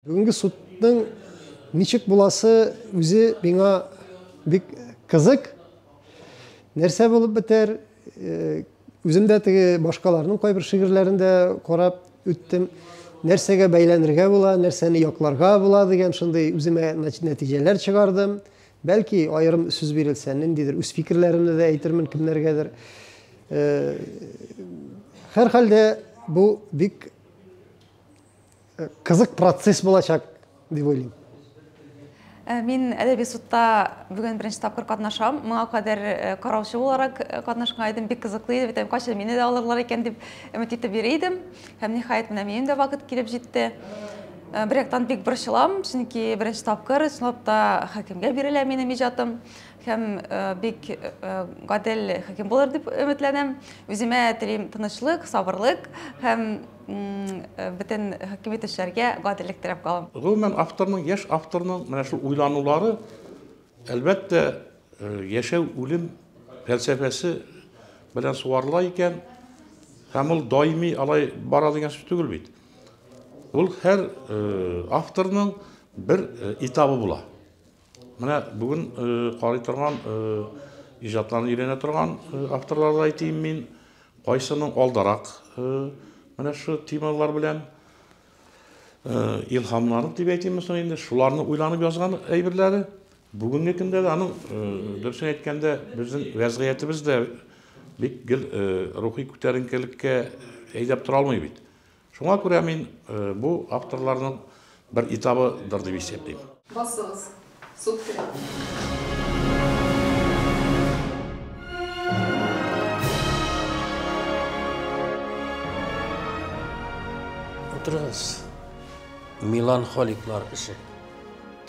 Бүгенге судның ничек буласы үзе миңа бик кызык. Нәрсә булып бетәр? Үзем дә теге башкаларның кайбер шигырьләрен дә карап үттем. Нәрсәгә бәйләнергә була, нәрсәне якларга була дигән шундый үземә нәтиҗәләр чыгардым. Бәлки, аерым сүз бирелсә, ниндидер үз фикерләремне дә әйтермен кемнәргәдер. Һәрхәлдә бу бик кызык процесс булачак дип уйлыйм. Мин әдәби судта бүген беренче тапкыр катнашам. Моңа кадәр караучы буларак катнашкан идем. Бик кызыклы иде. Бит кайчан мине дә алырлар икән дип өмет итеп йөри идем. Һәм ниһаять менә минем дә вакыт килеп җитте. Бер яктан бик борчылам, чөнки беренче тапкыр чынлап та хакимгә бирелә минем иҗатым. Һәм бик гадел хаким булыр дип өметләнәм. Үземә телим тынычлык, сабырлык һәм бөтен хөкем итүчеләргә гаделлек теләп калам. Гомумән, авторның, яшь авторның менә шул уйланулары, әлбәттә, яшәү, үлем фәлсәфәсе белән сугарыла икән, һәм ул даими алай бара дигән сүз түгел бит. Ул һәр авторның бер этабы була. Менә бүген карый торган, иҗатларын өйрәнә торган авторларда әйтим мин, кайсының алдарак менә шу темалар белән илһамланып дип әйтимме соң инде, шуларны уйланып язган әйберләре. Бүгенге көндә дә аның, дөресен әйткәндә, безнең вәзгыятебез дә бик гел рухи күтәренкелеккә әйдәп тора алмый бит. Шуңа күрә мин бу авторларның бер этабыдыр дип исәплим. Басыгыз. Суд керә. Утырыгыз. Меланхоликлар эше.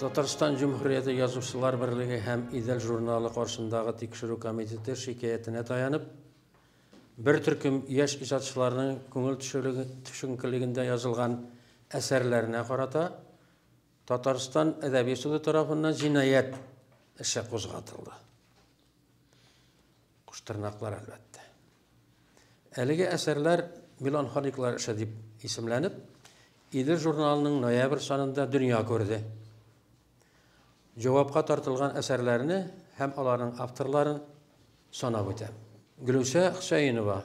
Татарстан Җөмһүрияте Язучылар берлеге һәм Идел журналы каршындагы тикшерү комитеты шикаятенә таянып, Бер төркем яшь иҗатчыларның күңел төшенкелегендә язылган әсәрләренә карата Татарстан әдәби суды тарафыннан җинаять эше кузгатылды. Куштырнаклар, әлбәттә. Әлеге әсәрләр Меланхоликлар эше дип исемләнеп, Идел журналының ноябрь санында дөнья күрде. Җавапка тартылган әсәрләрне һәм аларның авторларын санап үтәм. Гөлүсә Хөсәенова,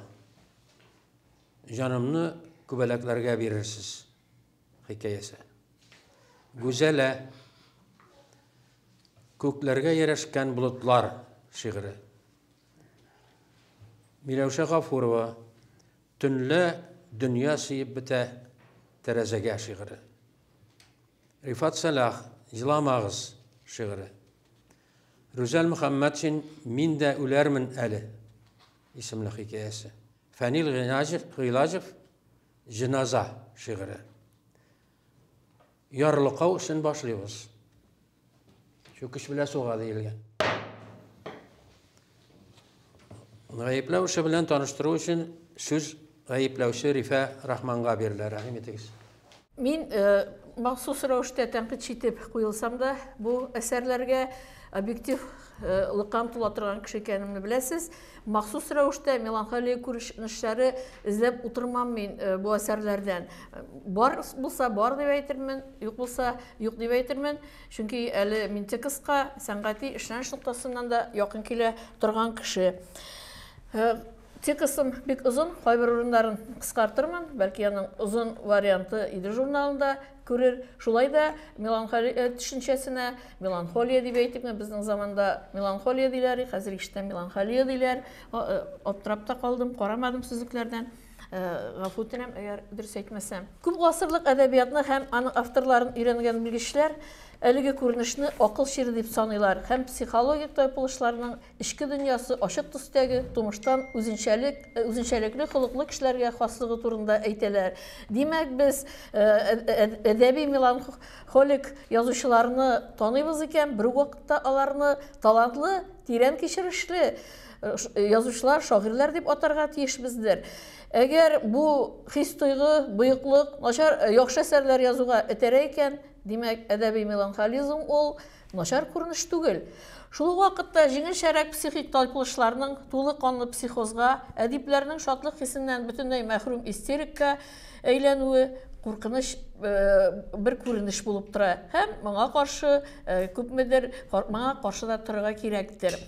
Җанымны күбәләкләргә бирерсез хикәясе. Гүзәлә, Күкләргә ярәшкән болытлар шигыре. Миләүшә Гафурова, Төнлә дөнья сыеп бетә тәрәзәгә шигыре. Рифат Сәлах, Җыламагыз шигыре. Рүзәл Мөхәммәтшин Мин дә үләрмен әле исемле хикәясе. Фәнил Гыйлаҗев Җеназа шигыре. Ярлыкау эшен башлыйбыз. Чүкеч белән суга диелгән. Гаепләү эше белән таныштыру өчен сүз гаепләүче Рифә Рахманга бирелә. Рәхим итегез. Мин махсус рәвештә тәнкыйтьче итеп куелсам да, бу әсәрләргә объектив лыкка омтыла торган кеше икәнемне беләсез. Махсус рәвештә меланхолия күренешләре эзләп утырмам мин бу әсәрләрдән. Бар булса, бар дип әйтермен, юк булса, юк дип әйтермен. Чөнки әле мин текстка сәнгати эшләнеш ноктасыннан да якын килә торган кеше. Текстым бик озын, кайбер урыннарын кыскартырмын, бәлки аның озын варианты Идел журналында күрер. Шулай да меланхолия төшенчәсенә, меланхолия дип әйтикме, безнең заманда меланхолия диләр, хәзер ишетәм меланхолия диләр. Аптырап та калдым, карамадым сүзлекләрдән. Гафу үтенәм, әгәр дөрес әйтмәсәм. Күп гасырлык әдәбиятны һәм аның авторларын өйрәнгән белгечләр әлеге күренешне акыл чире дип саныйлар һәм психологик тайпылышларның Эчке дөньясы ачык төстәге, тумыштан үзенчәлек, үзенчәлекле холыклы кешеләргә хаслыгы турында әйтәләр. Димәк, без әдәби меланхолик язучыларны таныйбыз икән, бер үк вакытта аларны талантлы, тирән кичерешле язучылар, шагыйрьләр дип атарга тиешбездер. Әгәр бу хис-тойгы, боеклык начар, яхшы әсәрләр язуга этәрә икән, димәк, әдәби меланхолизм ул Начар күренеш түгел. Шул ук вакытта җиңелчәрәк психик тайпылышларның тулы канлы психозга, әдипләрнең шатлык хисеннән бөтенләй мәхрүм истерикка әйләнүе куркыныч бер күренеш булып тора һәм моңа каршы күпмедер моңа каршы да торырга кирәктер.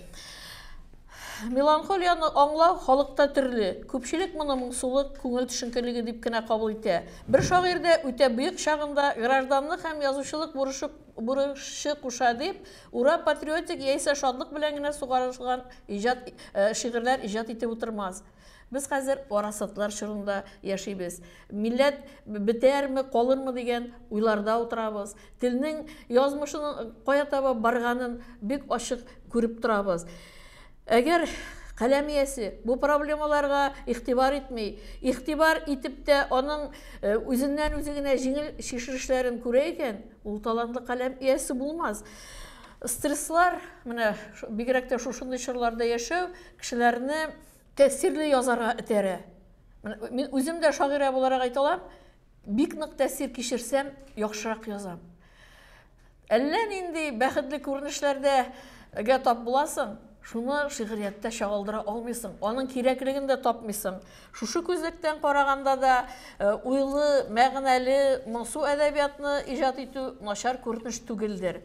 Меланхолияне аңлау халыкта төрле. Күпчелек моны моңсулык, күңел төшенкелеге дип кенә кабул итә. Бер шагыйрь дә үтә бөек чагында гражданлык һәм язучылык бурычы бурычы куша дип, ура патриотик яисә шатлык белән генә сугарылган иҗат шигырьләр иҗат итеп утырмас. Без хәзер варасатлар чорында яшибез. Милләт бетәрме, калырмы дигән уйларда утырабыз. Телнең язмышының кая таба барганын бик ачык күреп торабыз. Әгәр каләм иясе бу проблемаларга игътибар итми, игътибар итеп тә аның үзеннән-үзе генә җиңел чишелешләрен күрә икән, ул талантлы каләм иясе булмас. Стресслар, менә бигрәк тә шушындый чорларда яшәү кешеләрне тәэсирле язарга этәрә. Мин үзем дә шагыйрә буларак әйтә алам, бик нык тәэсир кичерсәм, яхшырак язам. Әллә нинди бәхетле күренешләрдә гә тап буласың, шуны шигърияттә чагылдыра алмыйсың, аның кирәклеген дә тапмыйсың. Шушы күзлектән караганда да уйлы, мәгънәле, моңсу әдәбиятны иҗат итү начар күренеш түгелдер.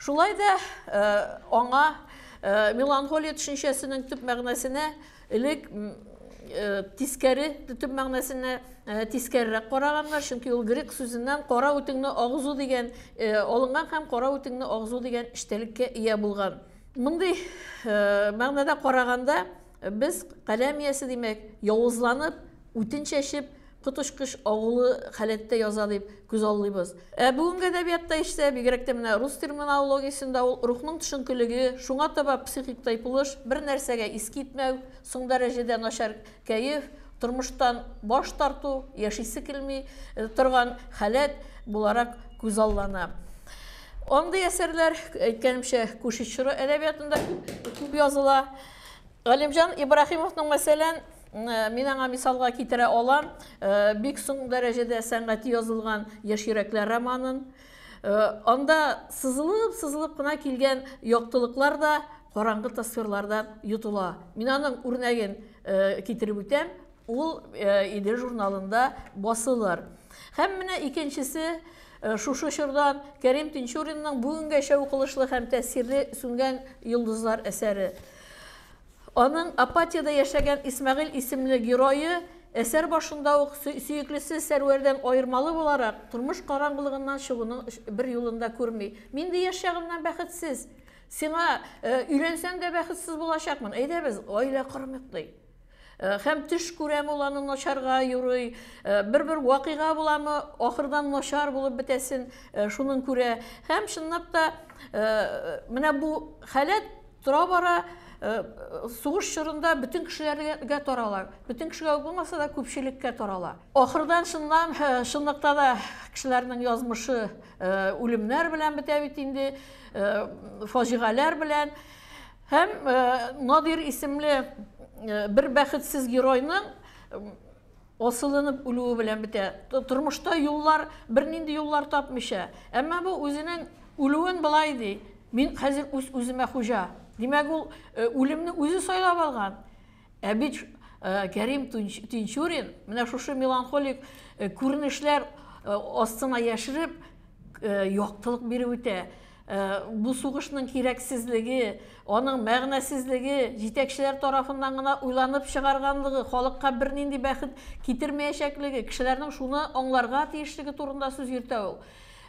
Шулай да аңа меланхолия төшенчәсенең төп мәгънәсенә элек тискәре төп мәгънәсенә тискәрерәк караганнар, чөнки ул грек сүзеннән кара үтеңне агызу дигән алынган һәм кара үтеңне агызу дигән эчтәлеккә ия булган. Мондый мәгънәдә караганда, без каләм иясе, димәк, явызланып, үтен чәчеп, коточкыч агулы халәттә яза дип күзаллыйбыз. Ә бүгенге әдәбиятта исә, бигрәк тә менә рус терминологиясендә ул рухның төшенкелеге, шуңа таба психик тайпылыш, бер нәрсәгә ис китмәү, соң дәрәҗәдә начар кәеф, тормыштан баш тарту, яшисе килми торган халәт буларак күзаллана. Андый әсәрләр, әйткәнемчә, Күчеш чоры әдәбиятында күп языла. Галимҗан Ибраһимовның, мәсәлән, мин аңа мисалга китерә алам, бик соң дәрәҗәдә сәнгати язылган Яшь йөрәкләр романын. Анда сызылып-сызылып кына килгән яктылыклар да караңгы тасвирлардан йотыла. Мин аның үрнәген китереп үтәм, ул Идел журналында басылыр. Һәм менә икенчесе, шушы чордан Кәрим Тинчуринның бүгенгәчә укылышлы һәм тәэсирле Сүнгән йолдызлар әсәре. Аның апатиядә яшәгән Исмәгыйль исемле герое, әсәр башында ук сөеклесе Сәрвәрдән аермалы буларак, тормыш караңгылыгыннан чыгуның бер юлын да күрми. Мин ди яшь чагымнан бәхетсез. Сиңа өйләнсәм дә бәхетсез булачакмын. Әйдәбез, гаилә кормыйк, ди. Һәм төш күрәме ул аны начарга юрый, бер-бер вакыйга буламы, ахырдан начар булып бетәсен шуның күрә. Һәм чынлап та менә бу халәт тора-бара сугыш чорында бөтен кешеләргә тарала. Бөтен кешегә үк булмаса да, күпчелеккә тарала. Ахырдан чыннан, чынлыкта да кешеләрнең язмышы үлемнәр белән бетә бит инде, фаҗигаләр белән. Һәм Надир исемле бер бәхетсез геройның асылынып үлүе белән бетә. Тормышта юллар, бернинди юллар тапмыйча. Әмма бу үзенең үлүен болай ди: Мин хәзер үз-үземә хуҗа. Димәк, ул үлемне үзе сайлап алган. Ә бит Кәрим Тинчурин менә шушы меланхолик күренешләр астына яшереп яктылык биреп үтә. Бу сугышның кирәксезлеге, аның мәгънәсезлеге, җитәкчеләр тарафыннан гына уйланып чыгарганлыгы, халыкка бернинди бәхет китермәячәклеге, кешеләрнең шуны аңларга тиешлеге турында сүз йөртә ул.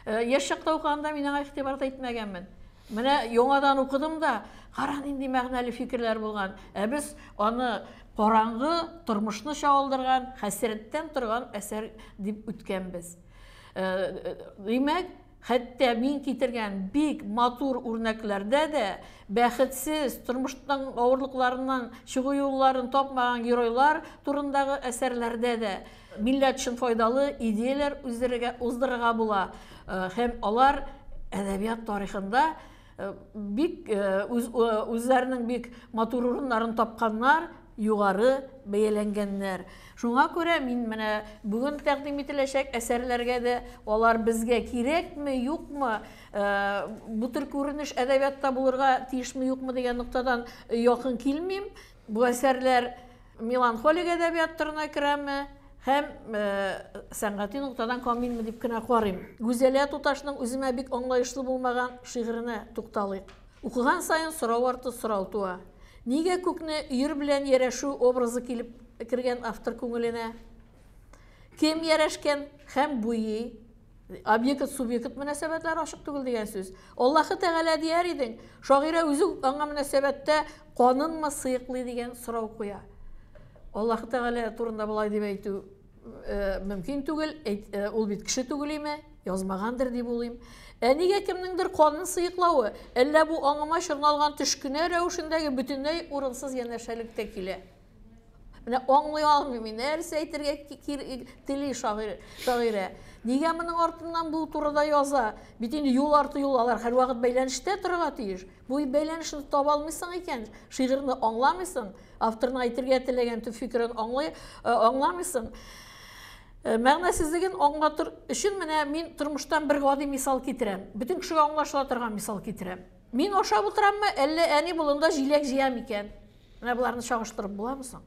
Яшь чакта укыганда мин аңа игътибар да итмәгәнмен. Менә яңадан укыдым да, кара нинди мәгънәле фикерләр булган. Ә без аны караңгы тормышны чагылдырган, хәсрәттән торган әсәр дип үткәнбез. Димәк, хәтта мин китергән бик матур үрнәкләрдә дә бәхетсез, тормыштан авырлыкларыннан чыгу юлларын тапмаган геройлар турындагы әсәрләрдә дә милләт өчен файдалы идеяләр уздырырга була. Һәм алар әдәбият тарихында бик үзләренең бик матур урыннарын тапканнар, югары бәяләнгәннәр. Шуңа күрә мин менә бүген тәкъдим ителәчәк әсәрләргә дә алар безгә кирәкме, юкмы, бу төр күренеш әдәбиятта булырга тиешме, юкмы дигән ноктадан якын килмим. Бу әсәрләр меланхолик әдәбият төренә керәме? Һәм сәнгати ноктадан камилме дип кенә карыйм. Гүзәлия туташның үземә бик аңлаешлы булмаган шигыренә тукталыйк. Укыган саен сорау арты сорау туа. Нигә күкне өер белән ярәшү образы килеп кергән автор күңеленә? Кем ярәшкән һәм буи? Объект-субъект мөнәсәбәтләре ачык түгел дигән сүз. Аллаһы Тәгалә дияр идең, шагыйрә үзе үк аңа мөнәсәбәттә канынмы сыеклый дигән сорау куя. Аллаһы Тәгалә турында болай дип әйтү э, мөмкин түгел, э, ул бит кеше түгел име, язмагандыр дип уйлыйм. Ә нигә кемнеңдер канын сыеклавы, әллә бу аңыма чорналган төшкенә рәвешендәге бөтенләй урынсыз янәшәлектә килә? Менә аңлый алмыйм мин, нәрсә әйтергә тели шагыйрь, шагыйрә. Нигә моның артыннан бу турыда яза? Бит инде юл арты юл, алар һәрвакыт бәйләнештә торырга тиеш. Бу бәйләнешне таба алмыйсың икән, шигырьне аңламыйсың, авторның әйтергә теләгән төп фикерен аңлый, э, аңламыйсың. Э, мәгънәсезлеген аңлатыр өчен менә мин тормыштан бер гади мисал китерәм. Бөтен кешегә аңлашыла торган мисал китерәм. Мин ашап утыраммы, әллә әни болында җиләк җыя микән? Менә боларны чагыштырып буламы соң?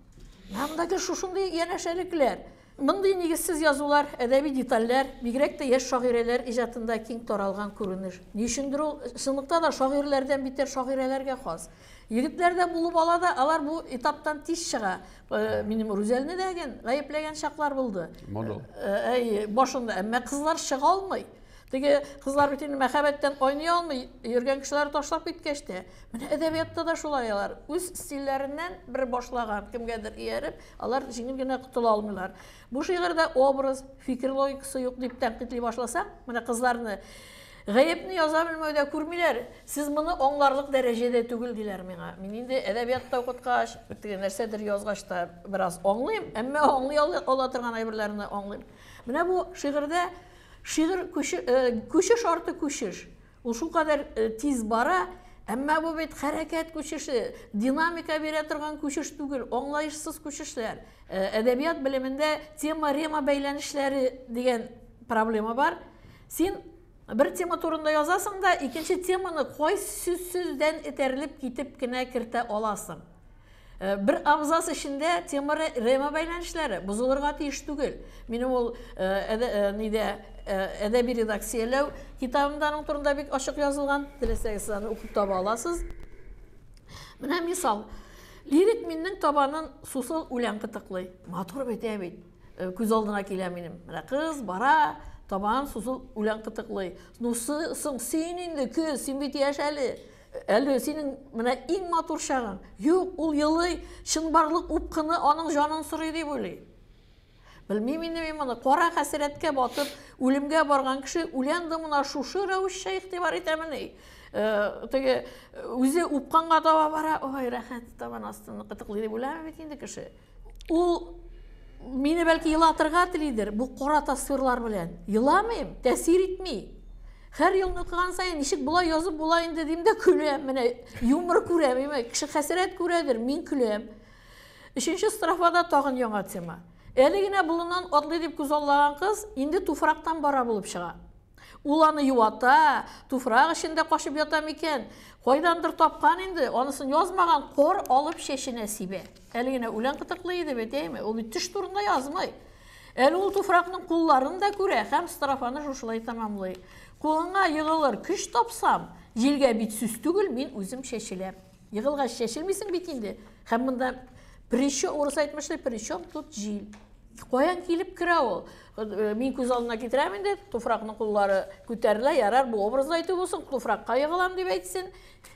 Менә монда гел шушындый янәшәлекләр. Мондый нигезсез язулар, әдәби детальләр, бигрәк тә яшь шагыйрәләр иҗатында киң таралган күренеш. Ни өчендер ул чынлыкта да шагыйрьләрдән битәр шагыйрәләргә хас. Егетләр дә булып ала да, алар бу этаптан тиз чыга. Э, минем Рүзәлне дә ген гаепләгән чаклар булды. Мода. Э, әй, башында, әмма кызлар чыга алмый. Теге кызлар бит инде мәхәббәттән айный алмый, йөргән кешеләр ташлап киткәч тә. Менә әдәбиятта да шулай алар. Үз стильләреннән бер башлаган кемгәдер ияреп, алар җиңел генә котыла алмыйлар. Бу шигырьдә образ, фикер логикасы юк дип тәнкыйтьли башласаң, менә кызларны гаепне яза белмәүдә күрмиләр. Сез моны аңларлык дәрәҗәдә түгел диләр миңа. Мин инде әдәбиятта укыткач, теге нәрсәдер язгач та бераз аңлыйм, әмма аңлый ала торган әйберләрне аңлыйм. Менә бу шигырьдә Шигырь э, күчеш арты күчеш. Ул шулкадәр э, тиз бара, әмма бу бит хәрәкәт күчеше, динамика бирә торган күчеш түгел, аңлаешсыз күчешләр. Э, әдәбият белемендә тема-рема бәйләнешләре дигән проблема бар. Син бер тема турында язасың да, икенче теманы кайсы сүздән этәрелеп китеп кенә кертә аласың. Э, бер абзац эчендә тема рема бәйләнешләре бозылырга тиеш түгел. Минем ул э, э, нидә әдәби редакцияләү китабымда аның турында бик ачык язылган. Теләсәгез сез аны укып таба аласыз. Менә мисал. Лирик миннең табанын сусыл үлән кытыклый. Матур бит, ә бит. Күз алдына килә минем. Менә кыз бара, табанын сусыл үлән кытыклый. Ну, соң син инде, көз, син бит яшь әле. Әле синең менә иң матур чагың. Юк, ул елый, чынбарлык упкыны аның җанын сорый дип уйлый. Белмим инде мин моны. Кара хәсрәткә батып, үлемгә барган кеше үлән дымына шушы рәвешчә игътибар итәмени? Э, теге үзе упканга таба бара, ой, рәхәт, табан астын кытыклый дип уйламый бит инде кеше. Ул мине бәлки елатырга телидер, бу кара тасвирлар белән. Еламыйм, тәэсир итми. Һәр елны укыган саен ничек болай язып була инде дим дә көләм. Менә юмор күрәм, имә, кеше хәсрәт күрәдер, мин көләм. Өченче строфада тагын яңа тема. Әле генә болыннан атлый дип күзаллаган кыз инде туфрактан бара булып чыга. Ул аны юата, туфрак эчендә качып ята микән? Кайдандыр тапкан инде, анысын язмаган, кар алып чәченә сибә. Әле генә үлән кытыклый иде бит, әйме? Ул бит төш турында язмый. Әле ул туфракның кулларын да күрә һәм строфаны шушылай тәмамлый. Кулыңа егылыр көч тапсам, җилгә бит сүз түгел, мин үзем чәчеләм. Егылгач чәчелмисең бит инде. Һәм монда причем, урыс әйтмешли, причем тут җил. Каян килеп керә ул? Э, мин күз алдына китерәм инде, туфракның куллары күтәрелә, ярар, бу образлы әйтү булсын, туфракка егылам дип әйтсен.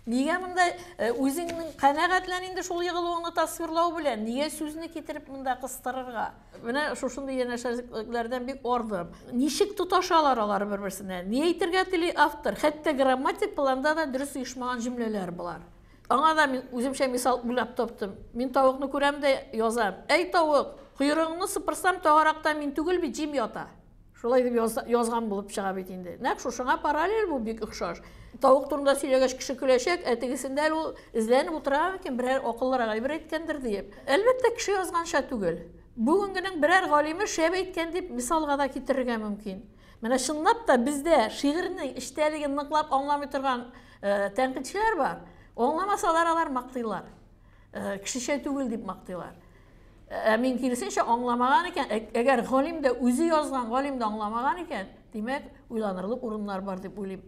Нигә монда э, үзеңнең канәгатьлән инде шул егылуыңны тасвирлау белән, нигә сүзне китереп монда кыстырырга? Менә шушындый янәшәлекләрдән бик ардым. Ничек тоташалар алар бер-берсенә? Ни әйтергә тели автор? Хәтта грамматик планда да дөрес оешмаган җөмләләр болар. Аңа да мин үземчә мисал уйлап таптым. Мин тавыкны күрәм дә язам. Әй, тавык, койрыгыңны сыпырсам, тагаракта мин түгел бит, җим ята. Шулай дип язган булып чыга бит инде. Нәкъ шушыңа параллель бу бик охшаш. Тавык турында сөйләгәч кеше көләчәк, ә тегесендә әле ул эзләнеп утыра микән, берәр акыллырак әйбер әйткәндер диеп. Әлбәттә, кеше язганча түгел. Бүгенгенең берәр галиме шәп әйткән дип мисалга да китерергә мөмкин. Менә чынлап та бездә шигырьнең эчтәлеген ныклап аңламый торган э, тәнкыйтьчеләр бар. Аңламасалар алар мактыйлар. Э, кешечә түгел дип мактыйлар. Ә мин киресенчә аңламаган икән, әгәр галим дә үзе язган галим дә аңламаган икән, димәк, уйланырлык урыннар бар дип уйлыйм.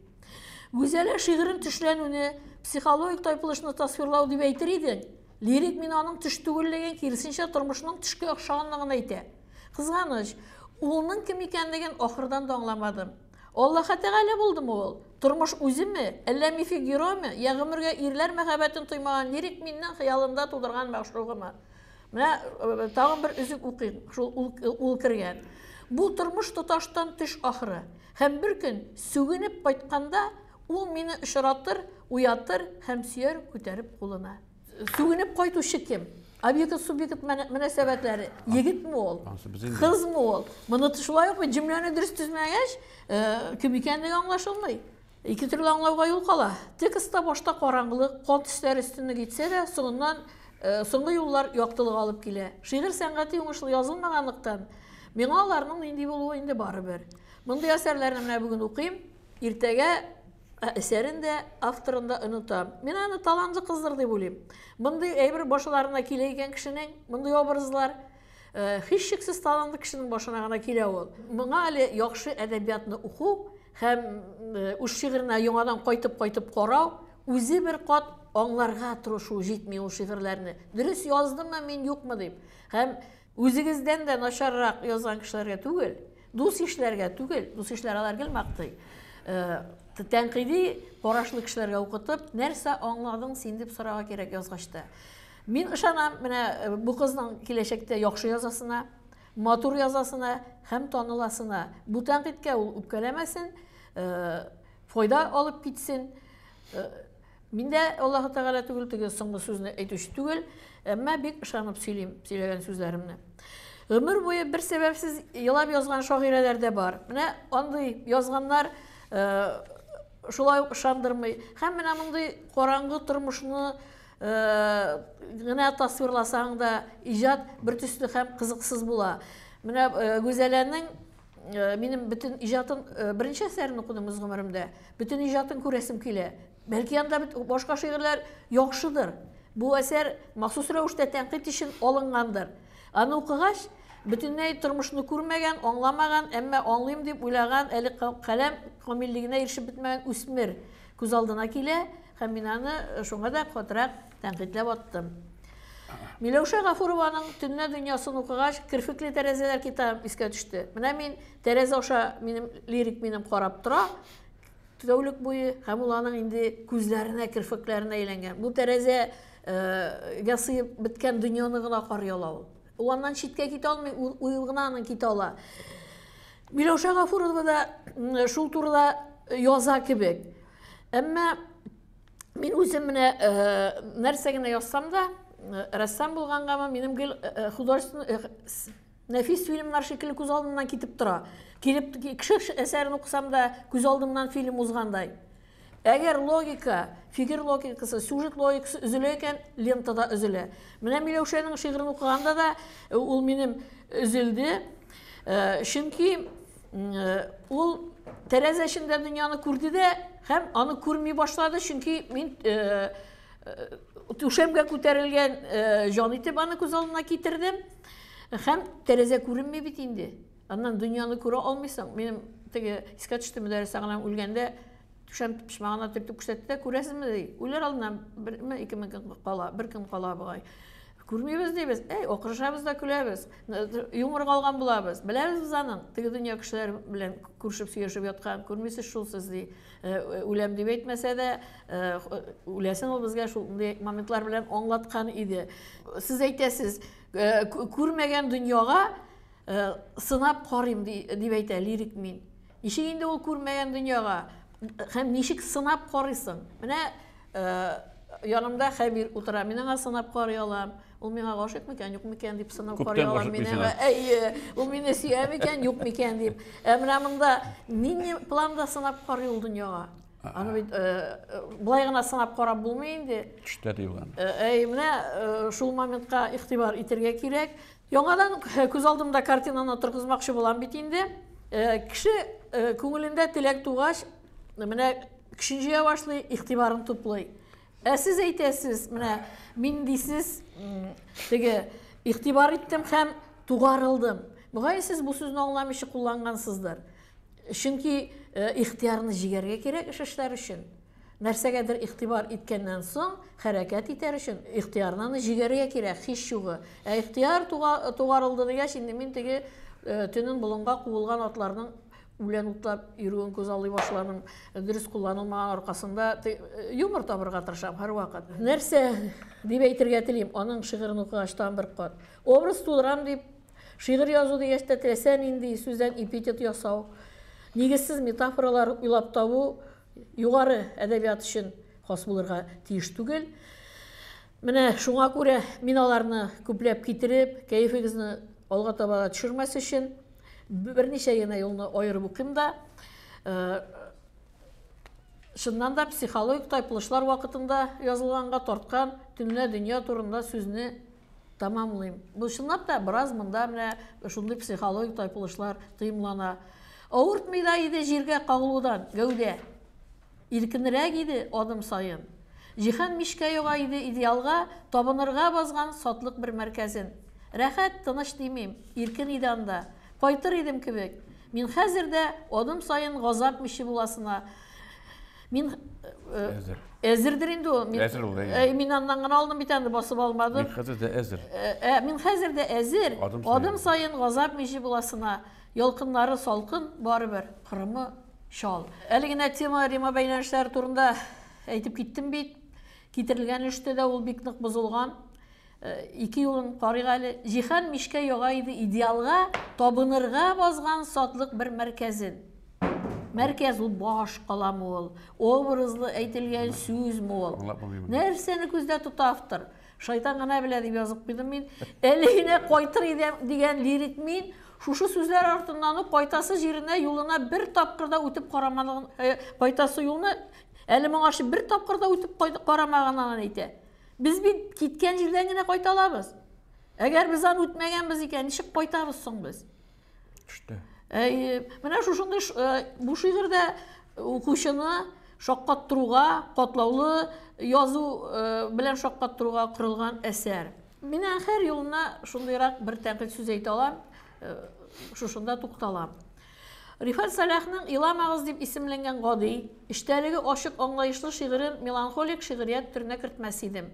Гүзәлә шигырен төшләнүне, психологик тайпылышны тасвирлау дип әйтер идең. Лирик мин аның төш түгеллеген, киресенчә, тормышның төшкә охшаганлыгын әйтә. Кызганыч, улның кем икәнлеген ахырдан да аңламадым. Аллаһы Тәгалә булдымы ул? Тормыш үземе, әллә мифик героймы, я гомергә ирләр мәхәббәтен тоймаган лирик миннең хыялында тудырган мәгъшугымы? Менә э, тагын бер өзек укыйм, шул ул, ул кергән. Бу тормыш тоташтан төш ахыры. Һәм бер көн сүгенеп кайтканда ул мине очратыр, уятыр һәм сөяр күтәреп кулына. Сүгенеп кайтучы кем? Объект субъект мөнәсәбәтләре. Егетме ул? Кызмы ул? Моны шулай ук бит җөмләне дөрес төзмәгәч, э, кем икәнлеге аңлашылмый. Ике төрле аңлауга юл кала. Текстта башта караңгылык, кан төсләре өстенлек итсә дә, соңыннан э, соңгы юллар яктылык алып килә. Шигырь сәнгати уңышлы язылмаганлыктан, миңа аларның нинди булуы инде барыбер. Мондый әсәрләрне менә бүген укыйм, иртәгә әсәрен дә, авторын да онытам. Мин аны талантлы кыздыр дип уйлыйм. Мондый әйбер башаларына килә икән кешенең, мондый образлар, э, һичшиксез талантлы кешенең башына гына килә ул. Моңа әле яхшы әдәбиятны уку һәм э, үз шигыренә яңадан кайтып-кайтып карау, үзе бер кат аңларга тырышу җитми ул шигырьләрне. Дөрес яздыммы мин, юкмы дип. Һәм үзегездән дә начаррак язган кешеләргә түгел, дус-ишләргә түгел, дус-ишләр алар гел мактый. Э, тәнкыйди карашлы кешеләргә укытып, нәрсә аңладың син дип сорарга кирәк язгач та. Мин ышанам, менә э, бу кызның киләчәктә яхшы язасына, матур язасына һәм таныласына. Бу тәнкыйтькә ул үпкәләмәсен, э, файда алып китсен. Мин дә Аллаһы Тәгалә түгел, теге соңгы сүзне әйтүче түгел, әмма бик ышанып сөйлим сөйләгән сүзләремне. Гомер буе бер сәбәпсез елап язган шагыйрәләр дә бар. Менә андый язганнар э, шулай ук ышандырмый. Һәм менә мондый караңгы тормышны э, генә тасвирласаң да, иҗат бер төсле һәм кызыксыз була. Менә э, Гүзәләнең минем бөтен иҗатын беренче әсәрен укыдым үз гомеремдә. Бөтен иҗатын күрәсем килә. Бәлки анда бит башка шигырьләр яхшыдыр. Бу әсәр махсус рәвештә тәнкыйть өчен алынгандыр. Аны укыгач, бөтенләй тормышны күрмәгән, аңламаган, әмма аңлыйм дип уйлаган, әле каләм камиллегенә ирешеп бетмәгән үсмер күз алдына килә һәм мин аны шуңа да катырак тәнкыйтьләп аттым. Миләүшә Гафурованың Төнлә дөньясын укыгач, Керфекле тәрәзәләр китабым искә төште. Менә мин тәрәзә аша минем лирик минем карап тора, Тәүлек буе һәм ул аның инде күзләренә, керфекләренә әйләнгән. Бу тәрәзәгә сыеп беткән дөньяны гына карый ала ул. Ул аннан читкә китә алмый, ул уе гына аның китә ала. Миләүшә Гафурова да шул турыда яза кебек. Әмма мин үзем менә нәрсә генә язсам да, рәссам булгангамы, минем гел художественный Нәфис фильмнар шикелле күз алдымнан китеп тора. Килеп кеше әсәрен укысам да, күз алдымнан фильм узгандай. Әгәр логика, фигер логикасы, сюжет логикасы өзелә икән, лента да өзелә. Менә Миләүшәнең шигырен укыганда да э, ул минем өзелде. Э, чөнки э, ул тәрәзә эчендә дөньяны күрде дә һәм аны күрми башлады, чөнки мин түшәмгә күтәрелгән җан итеп аны күз алдына китердем. Һәм тәрәзә күренми бит инде. Аннан дөньяны күрә алмыйсың. Минем теге искә төште Мөдәррис агам үлгәндә түшәм почмагына төртеп күрсәтте дә, күрәсезме ди. Үләр алдыннан берме, ике мең көн кала, бер көн кала бугай. Күрмибез дибез. Әй, акырышабыз да көләбез. Юморга алган булабыз. Беләбез без аның теге дөнья кешеләре белән күрешеп сөйләшеп яткан. Күрмисез шул сез ди. Э, үләм дип әйтмәсә дә, э, үләсен ул безгә шундый моментлар белән аңлаткан иде. Сез әйтәсез, Э, күрмәгән дөньяга э, сынап карыйм дип әйтә лирик мин. Ничек инде ул күрмәгән дөньяга? Һәм ничек сынап карыйсың? Менә э, янымда Хәбир утыра, мин аңа сынап карый алам. Ул миңа гашыйк микән, юк микән дип сынап карый алам. Мин аңа, әйе, ул мине сөя микән, юк микән дип. Ә менә монда нинди планда сынап карый ул дөньяга? Аны бит э, э, былай гына сынап карап булмый инде. Төштә ди ул аны. Э, әй, менә шул моментка игътибар итәргә кирәк. Яңадан күз алдымда картинаны торгызмакчы булам бит инде. Кеше күңелендә теләк тугач, менә көчен җыя башлый, игътибарын туплый. Ә сез әйтәсез, менә мин дисез, теге Игътибар иттем һәм тугарылдым. Мөгаен сез бу сүзне аңламыйча куллангансыздыр. Чөнки ихтыярны җигәргә кирәк эш эшләр өчен. Нәрсәгәдер игътибар иткәннән соң, хәрәкәт итәр өчен ихтыярны аны җигәргә кирәк, һич югы. Ә ихтыяр тугарылды дигәч, инде мин теге төнен болынга куылган атларның үлән утлап йөрүен күз аллый башладым. Дөрес кулланылмаган аркасында юмор табырга тырышам һәрвакыт. Нәрсә дип әйтергә телим, аның шигырен укыгач тагын бер кат. Образ тудырам дип, шигырь язу дигәч тә теләсә нинди сүздән эпитет ясау, нигезсез метафоралар уйлап табу югары әдәбият өчен хас булырга тиеш түгел. Менә шуңа күрә мин аларны күпләп китереп, кәефегезне алга таба да төшермәс өчен берничә генә юлны аерып укыйм да. Чыннан да психологик тайпылышлар вакытында язылганга тарткан төнлә дөнья турында сүзне тәмамлыйм. Бу чынлап та бераз монда менә шундый психологик тайпылышлар тоемлана. Авыртмый да иде җиргә кагылудан гәүдә. Иркенрәк иде адым саен. Җиһан мичкә яга иде идеалга табынырга базган сатлык бер мәркәзен. Рәхәт, тыныч димим, иркен иде анда. Кайтыр идем кебек. Мин хәзер дә адым саен газап миче буласына. Мин әзер. Әзердер инде ул. Мин, әзер ул, әйе. Мин аннан гына алдым бит аны, басып алмадым. Мин хәзер дә әзер. Мин хәзер дә әзер. Адым саен. Адым саен газап миче буласына. Ялкыннары салкын, барыбер, кырымы чал. Әле генә тема Рима бәйләнешләре турында әйтеп киттем бит. Китерелгән өлештә дә ул бик нык бозылган. Ике юлын карыйк әле. Җиһан мичкә яга иде идеалга табынырга базган сатлык бер мәркәзен. Мәркәз ул баш каламы ул, образлы әйтелгән сүзме ул? Нәрсәне күздә тота автор? Шайтан гына белә дип язып куйдым мин. Әле генә кайтыр идем дигән лирик мин шушы сүзләр артыннан ук кайтасы җиренә юлына бер тапкыр да үтеп карамаган, кайтасы юлны әле моңарчы бер тапкыр да үтеп карамаганын әйтә. Без бит киткән җирдән генә кайта алабыз. Әгәр без аны үтмәгәнбез икән, ничек кайтабыз соң без? Төште. Әйе, менә шушындый бу шигырьдә укучыны шаккаттыруга, катлаулы язу белән шаккаттыруга корылган әсәр. Мин һәр юлына шундыйрак бер тәнкыйть сүз әйтә алам, шушында тукталам. Рифат Сәлахның Иламагыз дип исемләнгән гади, эчтәлеге ачык аңлаешлы шигырен меланхолик шигърият төренә кертмәс идем.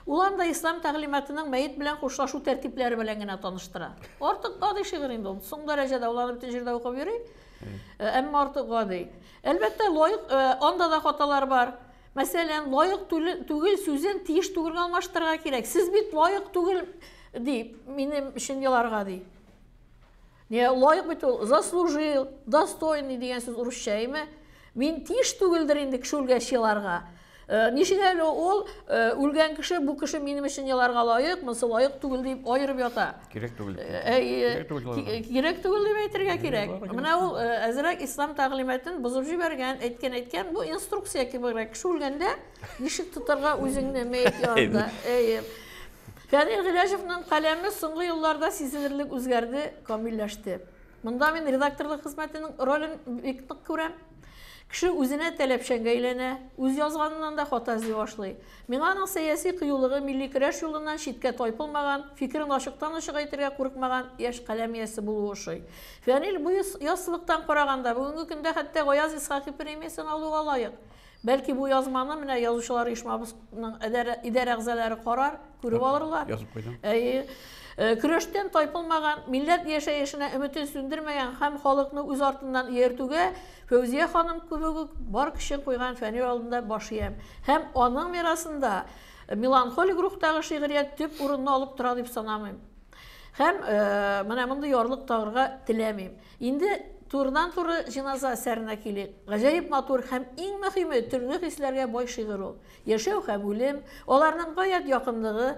Ул анда ислам тәгълиматының мәет белән хушлашу тәртипләре белән генә таныштыра. Артык гади шигырь инде ул. Соң дәрәҗәдә ул аны бөтен җирдә укып йөри. Әмма артык гади. Әлбәттә, лаек анда да хаталар бар. Мәсәлән, лаек түгел сүзен тиеш түгелгә алмаштырырга кирәк. Сез бит лаек түгел ди, минем өчен еларга ди. Не, лаек бит ул, заслужил, достойный дигән сүз урысча, әйме? Мин тиеш түгелдер инде кеше үлгәч еларга. Ничек әле ул үлгән кеше, бу кеше минем өчен еларга лаек, монысы лаек түгел дип аерып ята. Кирәк түгел. Кирәк түгел дип әйтергә кирәк. Менә ул әзрәк ислам тәгълиматын бозып җибәргән, әйткән әйткән, бу инструкция кебегрәк. Кеше үлгәндә ничек тотарга үзеңне мәет янында. Әйе. Фәнил Гыйләҗевның каләме соңгы елларда сизелерлек үзгәрде, камилләште. Монда мин редакторлык хезмәтенең ролен бик нык күрәм. Кеше үзенә таләпчәнгә әйләнә, үз язганыннан да хата эзли башлый. Миңа аның сәяси кыюлыгы милли көрәш юлыннан читкә тайпылмаган, фикерен ачыктан-ачык әйтергә курыкмаган яшь каләм иясе булуы ошый. Фәнил бу яссылыктан караганда, бүгенге көндә хәтта Гаяз Исхакый премиясен алуга лаек. Бәлки бу язманы менә язучылар оешмабызның идарә әгъзалары карар, күреп алырлар. Язып куйдым. Әйе. Көрәштән тайпылмаган, милләт яшәешенә өметен сүндермәгән һәм халыкны үз артыннан ияртүгә Фәүзия ханым кебек үк бар көчен куйган Фәнил алдында баш иям. Һәм аның мирасында меланхолик рухтагы шигърият төп урынны алып тора дип санамыйм. Һәм менә мондый ярлык тагырга теләмим. Инде турыдан-туры җеназа әсәренә килик. Гаҗәеп матур һәм иң мөһиме, төрле хисләргә бай шигырь ул. Яшәү һәм үлем, аларның гаять якынлыгы,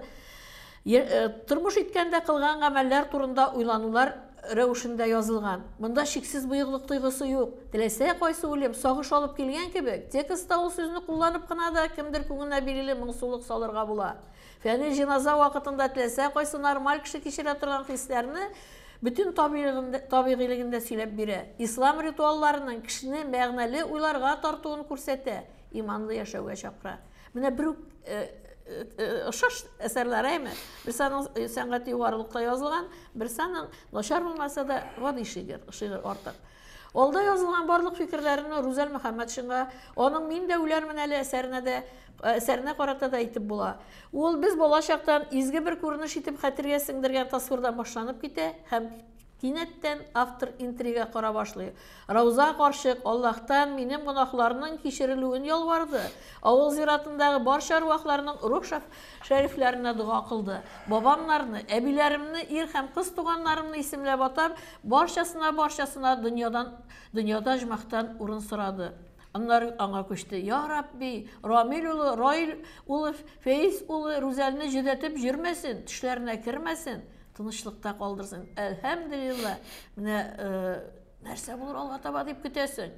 тормыш иткәндә кылган гамәлләр турында уйланулар рәвешендә язылган. Монда чиксез боеклык тойгысы юк. Теләсә кайсы үлем сагыш алып килгән кебек, текстта ул сүзне кулланып кына да кемдер күңеленә билгеле моңсулык салырга була. Фәнил җеназа вакытында теләсә кайсы нормаль кеше кичерә торган хисләрне бөтен табигыйлегендә сөйләп бирә. Ислам ритуалларының кешене мәгънәле уйларга тартуын күрсәтә, иманлы яшәүгә чакыра. Менә бер үк ошаш әсәрләр, әйме? Берсе аның сәнгати югарылыкта язылган, берсе аның начар булмаса да гади шигырь, шигырь артык. Алда язылган барлык фикерләремне Рүзәл Мөхәммәтшинга, аның Мин дә үләрмен әле әсәренә дә, әсәренә карата да әйтеп була. Ул без бала чактан изге бер күренеш итеп хәтергә сеңдергән тасвирдан башланып китә һәм кинәттән автор интрига кора башлый. Рауза карчык Аллаһтан минем гөнаһларның кичерелүен ялварды. Авыл зиратындагы барча әрвахларның рух шәрифләренә дога кылды. Бабамнарны, әбиләремне, ир һәм кыз туганнарымны исемләп атап, барчасына-барчасына дөньядан, дөньяда оҗмахтан урын сорады. Аннары аңа күчте. Я Рабби, Рамил улы, Раил улы, Фәиз улы Рүзәлне җөдәтеп йөрмәсен, төшләренә кермәсен, тынычлыкта калдырсын. Әлхәмдүлилләһ. Менә нәрсә булыр алга таба дип көтәсең.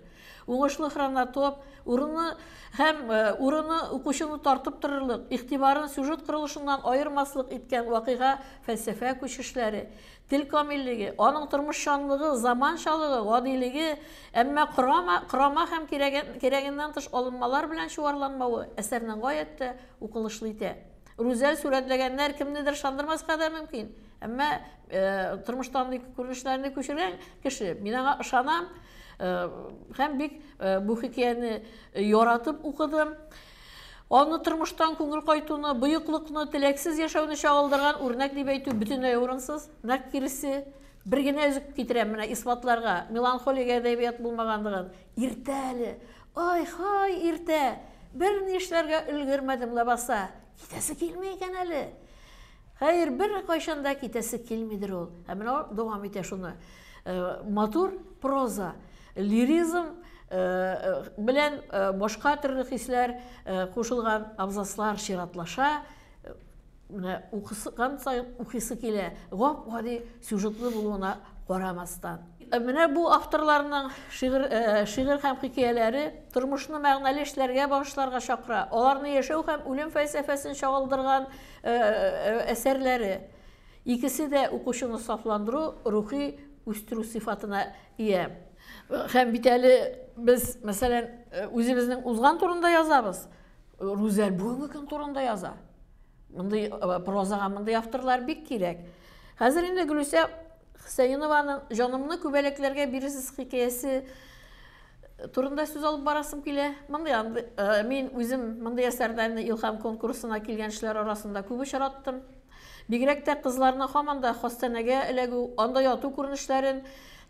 Уңышлы хронотоп, урыны һәм урыны укучыны тартып торырлык, игътибарын сюжет корылышыннан аермаслык иткән вакыйга фәлсәфә күчешләре, тел камиллеге, аның тормышчанлыгы, заманчалыгы, гадилеге, әмма корама, корама һәм кирәген, кирәгеннән тыш алынмалар белән чуарланмавы әсәрнең гаять тә укылышлы итә. Рүзәл сурәтләгәннәр кемнедер ышандырмаска да мөмкин. Әмма э, тормышта андый күренешләрне күчергән кеше, мин аңа ышанам э, һәм бик э, бу хикәяне яратып укыдым. Аны тормыштан күңел кайтуны, боеклыкны, теләксез яшәүне чагылдырган үрнәк дип әйтү бөтенләй урынсыз. Нәкъ киресе. Бер генә өзек китерәм менә исбатларга, меланхолик әдәбият булмаганлыгын. Иртә әле. Ай-һай, иртә! Бер ни эшләргә өлгермәдем ләбаса. Китәсе килми икән әле. Хәер, бер кайчан да китәсе килмидер ул. Ә менә ул дәвам итә шуны. Э, матур проза, лиризм э, белән э, башка төрле хисләр кушылган абзацлар чиратлаша. Менә укыган саен укыйсы килә, гап-гади сюжетлы булуына карамастан. Э, менә бу авторларның шигырь, э, шигырь һәм хикәяләре тормышны мәгънәле эшләргә багышларга чакыра. Аларны яшәү һәм үлем фәлсәфәсен чагылдырган э, әсәрләре. Икесе дә укучыны сафландыру, рухи үстерү сыйфатына ия. Һәм бит әле без, мәсәлән, үзебезнең узган турында язабыз. Рүзәл бүгенге көн турында яза. Мондый э, прозага мондый авторлар бик кирәк. Хәзер инде Гөлүсә Хөсәенованың Җанымны күбәләкләргә бирерсез хикәясе турында сүз алып барасым килә. Мондый э, мин үзем мондый әсәрләрне Илһам конкурсына килгән кешеләр арасында күп очраттым. Бигрәк тә кызларның һаман да хастаханәгә эләгү, анда яту күренешләрен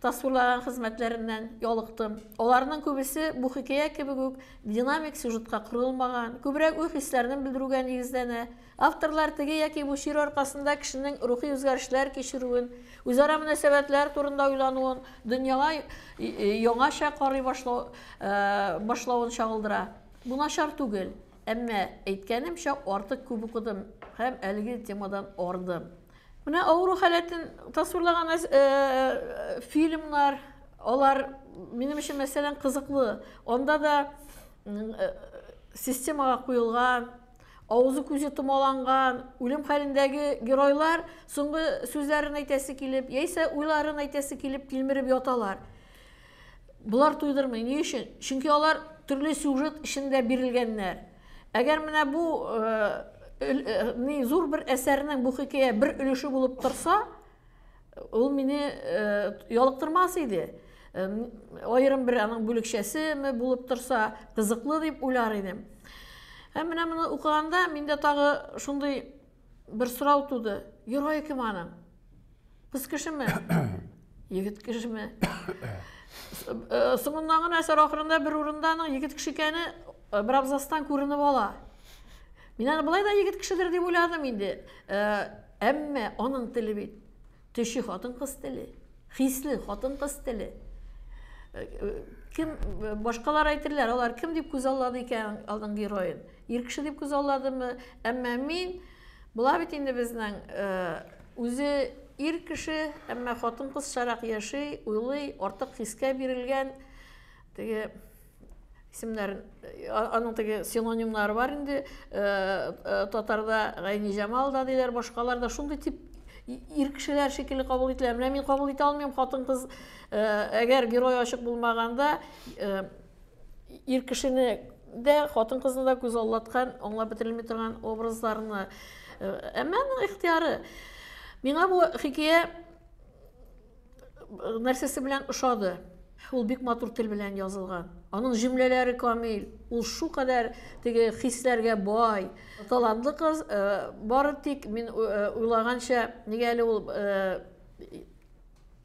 тасвирлаган хезмәтләреннән ялыктым. Аларның күбесе бу хикәя кебек үк динамик сюжетка корылмаган, күбрәк уй-хисләрне белдерүгә нигезләнә. Авторлар теге яки бу чир аркасында кешенең рухи үзгәрешләр кичерүен, үзара мөнәсәбәтләр турында уйлануын, дөньяга яңача карый башлау, башлавын чагылдыра. Бу начар түгел. Әмма, әйткәнемчә, артык күп укыдым һәм әлеге темадан ардым. Менә авыру халәтен тасвирлаган э, фильмнар, алар минем өчен, мәсәлән, кызыклы. Анда да э, системага куелган, авызы күзе томаланган, үлем хәлендәге геройлар соңгы сүзләрен әйтәсе килеп, яисә уйларын әйтәсе килеп тилмереп яталар. Болар туйдырмый. Ни өчен? Чөнки алар төрле сюжет эчендә бирелгәннәр. Әгәр менә бу э, э, ни зур бер әсәрнең бу хикәя бер өлеше булып торса, ул мине э, ялыктырмас иде. Аерым бер аның бүлекчәсеме булып торса, кызыклы дип уйлар идем. Һәм менә моны укыганда миндә тагы шундый бер сорау туды. Герое кем аның? Кыз кешеме? Егет кешеме? Э, соңыннан гына әсәр ахырында бер урында аның егет кеше икәне э, бер абзацтан күренеп ала. Мин аны болай да егет кешедер дип уйладым инде. Э, әмма аның теле бит төче хатын-кыз теле, хисле хатын-кыз теле. Кем башкалар әйтерләр, алар кем дип күзаллады икән аның героен? Ир кеше дип күзалладымы? Әмма мин була бит инде безнең Үзе ир кеше, әмма хатын-кызчарак яши, уйлый, артык хискә бирелгән. Теге исемнәрен, аның теге синонимнары бар инде, татарда Гайниҗамал да диләр, башкалар да шундый тип ир кешеләр шикелле кабул ителә. Менә мин кабул итә алмыйм хатын-кыз, әгәр герой ачык булмаганда, ир кешене дә, хатын-кызны да күзаллаткан, аңлап бетерелми торган образларны. Әмма аның ихтыяры. Миңа бу хикәя нәрсәсе белән ошады. Ул бик матур тел белән язылган. Аның җөмләләре камил. Ул шулкадәр теге хисләргә бай. Талантлы кыз, бары тик мин уйлаганча, нигә әле ул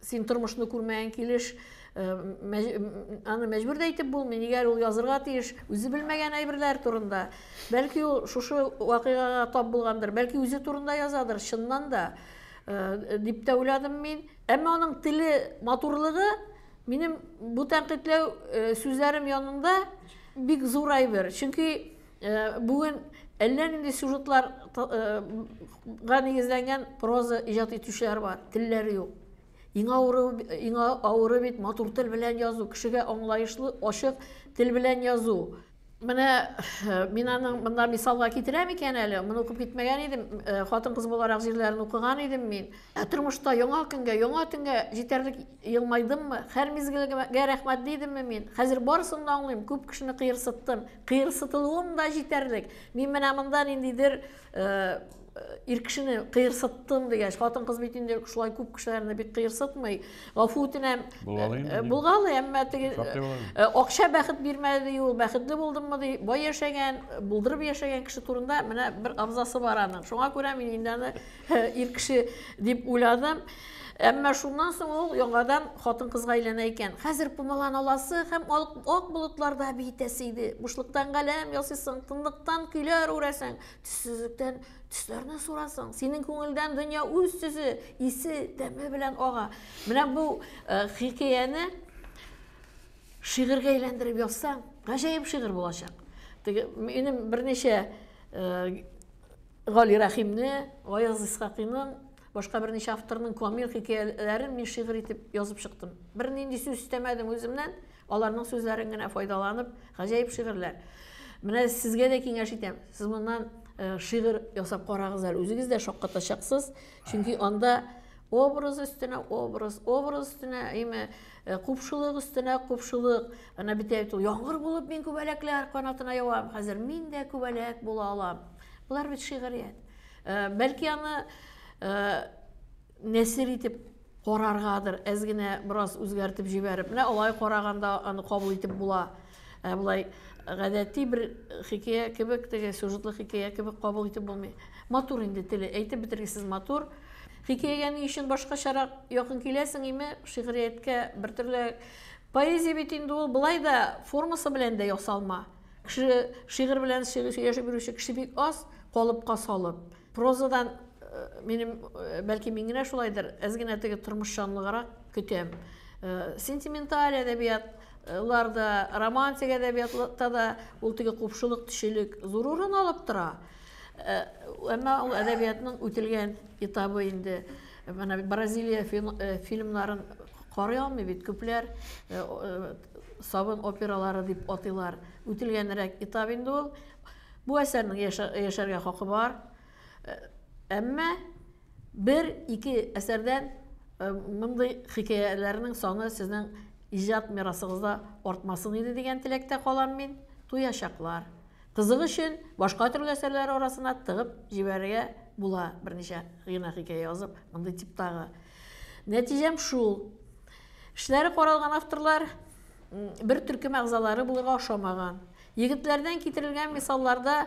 син тормышны күрмәгән килеш, аны мәҗбүр дә итеп булмый, нигә әле ул язырга тиеш, үзе белмәгән әйберләр турында. Бәлки ул шушы вакыйгага тап булгандыр, бәлки үзе турында язадыр, чыннан да, дип тә уйладым мин. Әмма аның теле матурлыгы минем бу тәнкыйтьләү сүзләрем янында бик зур әйбер. Чөнки бүген әллә нинди сюжетларга нигезләнгән проза иҗат итүчеләр бар, телләре юк. Иң авыры, иң авыры бит матур тел белән язу, кешегә аңлаешлы, ачык тел белән язу. Менә мин аның монда мисалга китерәм икән әле, моны укып китмәгән идем, хатын-кыз буларак җирләрен укыган идем мин. Ә тормышта яңа көнгә, яңа төнгә җитәрлек елмайдыммы? Һәр мизгелгә рәхмәтле идемме мин? Хәзер барысын да аңлыйм, күп кешене кыерсыттым. Кыерсытылуым да җитәрлек. Мин менә монда ниндидер ир кешене кыерсыттым дигәч, хатын-кыз бит инде шулай күп кешеләрне бик кыерсытмый. Гафу үтенәм. Булгалый инде. Булгалый, әмма теге акча бәхет бирмәде ди ул, бәхетле булдыммы ди, бай яшәгән, булдырып яшәгән кеше турында менә бер абзасы бар аның. Шуңа күрә мин инде аны ир кеше дип уйладым. Әмма шуннан соң ул яңадан хатын-кызга әйләнә икән. Хәзер пумаланы аласы һәм ак болытларда биетәсе иде. Бушлыктан галәм ясыйсың, тынлыктан көйләр үрәсең, төссезлектән төсләрне сурасың. Синең күңелдән дөнья үз төсе, исе, тәме белән ага. Менә бу хикәяне шигырьгә әйләндереп язсаң, гаҗәеп шигырь булачак. Теге минем берничә Гали Рәхимне, Гаяз Исхакыйның, башка берничә авторның камил хикәяләрен мин шигырь итеп язып чыктым. Бернинди сүз өстәмәдем үземнән, аларның сүзләрен генә файдаланып, гаҗәеп шигырьләр. Менә сезгә дә киңәш итәм. Сез моннан шигырь ясап карагыз әле, үзегез дә шаккатачаксыз, чөнки анда образ өстенә образ, образ өстенә, әйме, купшылык өстенә купшылык. Әнә бит әйт ул, яңгыр булып мин күбәләкләр канатына явам, хәзер мин дә күбәләк була алам. Болар бит шигърият. Бәлки аны нәсер итеп караргадыр, әз генә бераз үзгәртеп җибәреп. Менә алай караганда аны кабул итеп була. Ә болай гадәти бер хикәя кебек, теге сюжетлы хикәя кебек кабул итеп булмый. Матур инде теле, әйтеп бетергесез матур. Хикәягә ни өчен башкачарак якын киләсең име, шигърияткә бер төрле. Поэзия бит инде ул болай да формасы белән дә ясалма. Кеше шигырь белән сөйләшеп йөрүче кеше бик аз, калыпка салып. Прозадан минем, бәлки мин генә шулайдыр, әз генә теге тормышчанлыграк көтәм. Сентименталь әдәбиятларда, романтик әдәбиятта да ул теге купшылык, төшелек зур урын алып тора. Әмма ул әдәбиятның үтелгән этабы инде. Менә Бразилия фильмнарын карый алмый бит күпләр, сабын опералары дип атыйлар. Үтелгәнрәк этап инде ул. Бу әсәрнең яшәргә хакы бар. Әмма бер-ике әсәрдән мондый хикәяләрнең саны сезнең иҗат мирасыгызда артмасын иде дигән теләктә калам мин. Туячаклар. Кызык өчен башка төрле әсәрләр арасына тыгып җибәрергә була берничә генә хикәя язып, мондый типтагы. Нәтиҗәм шул. Эшләре каралган авторлар бер төркем әгъзалары булырга ошамаган. Егетләрдән китерелгән мисалларда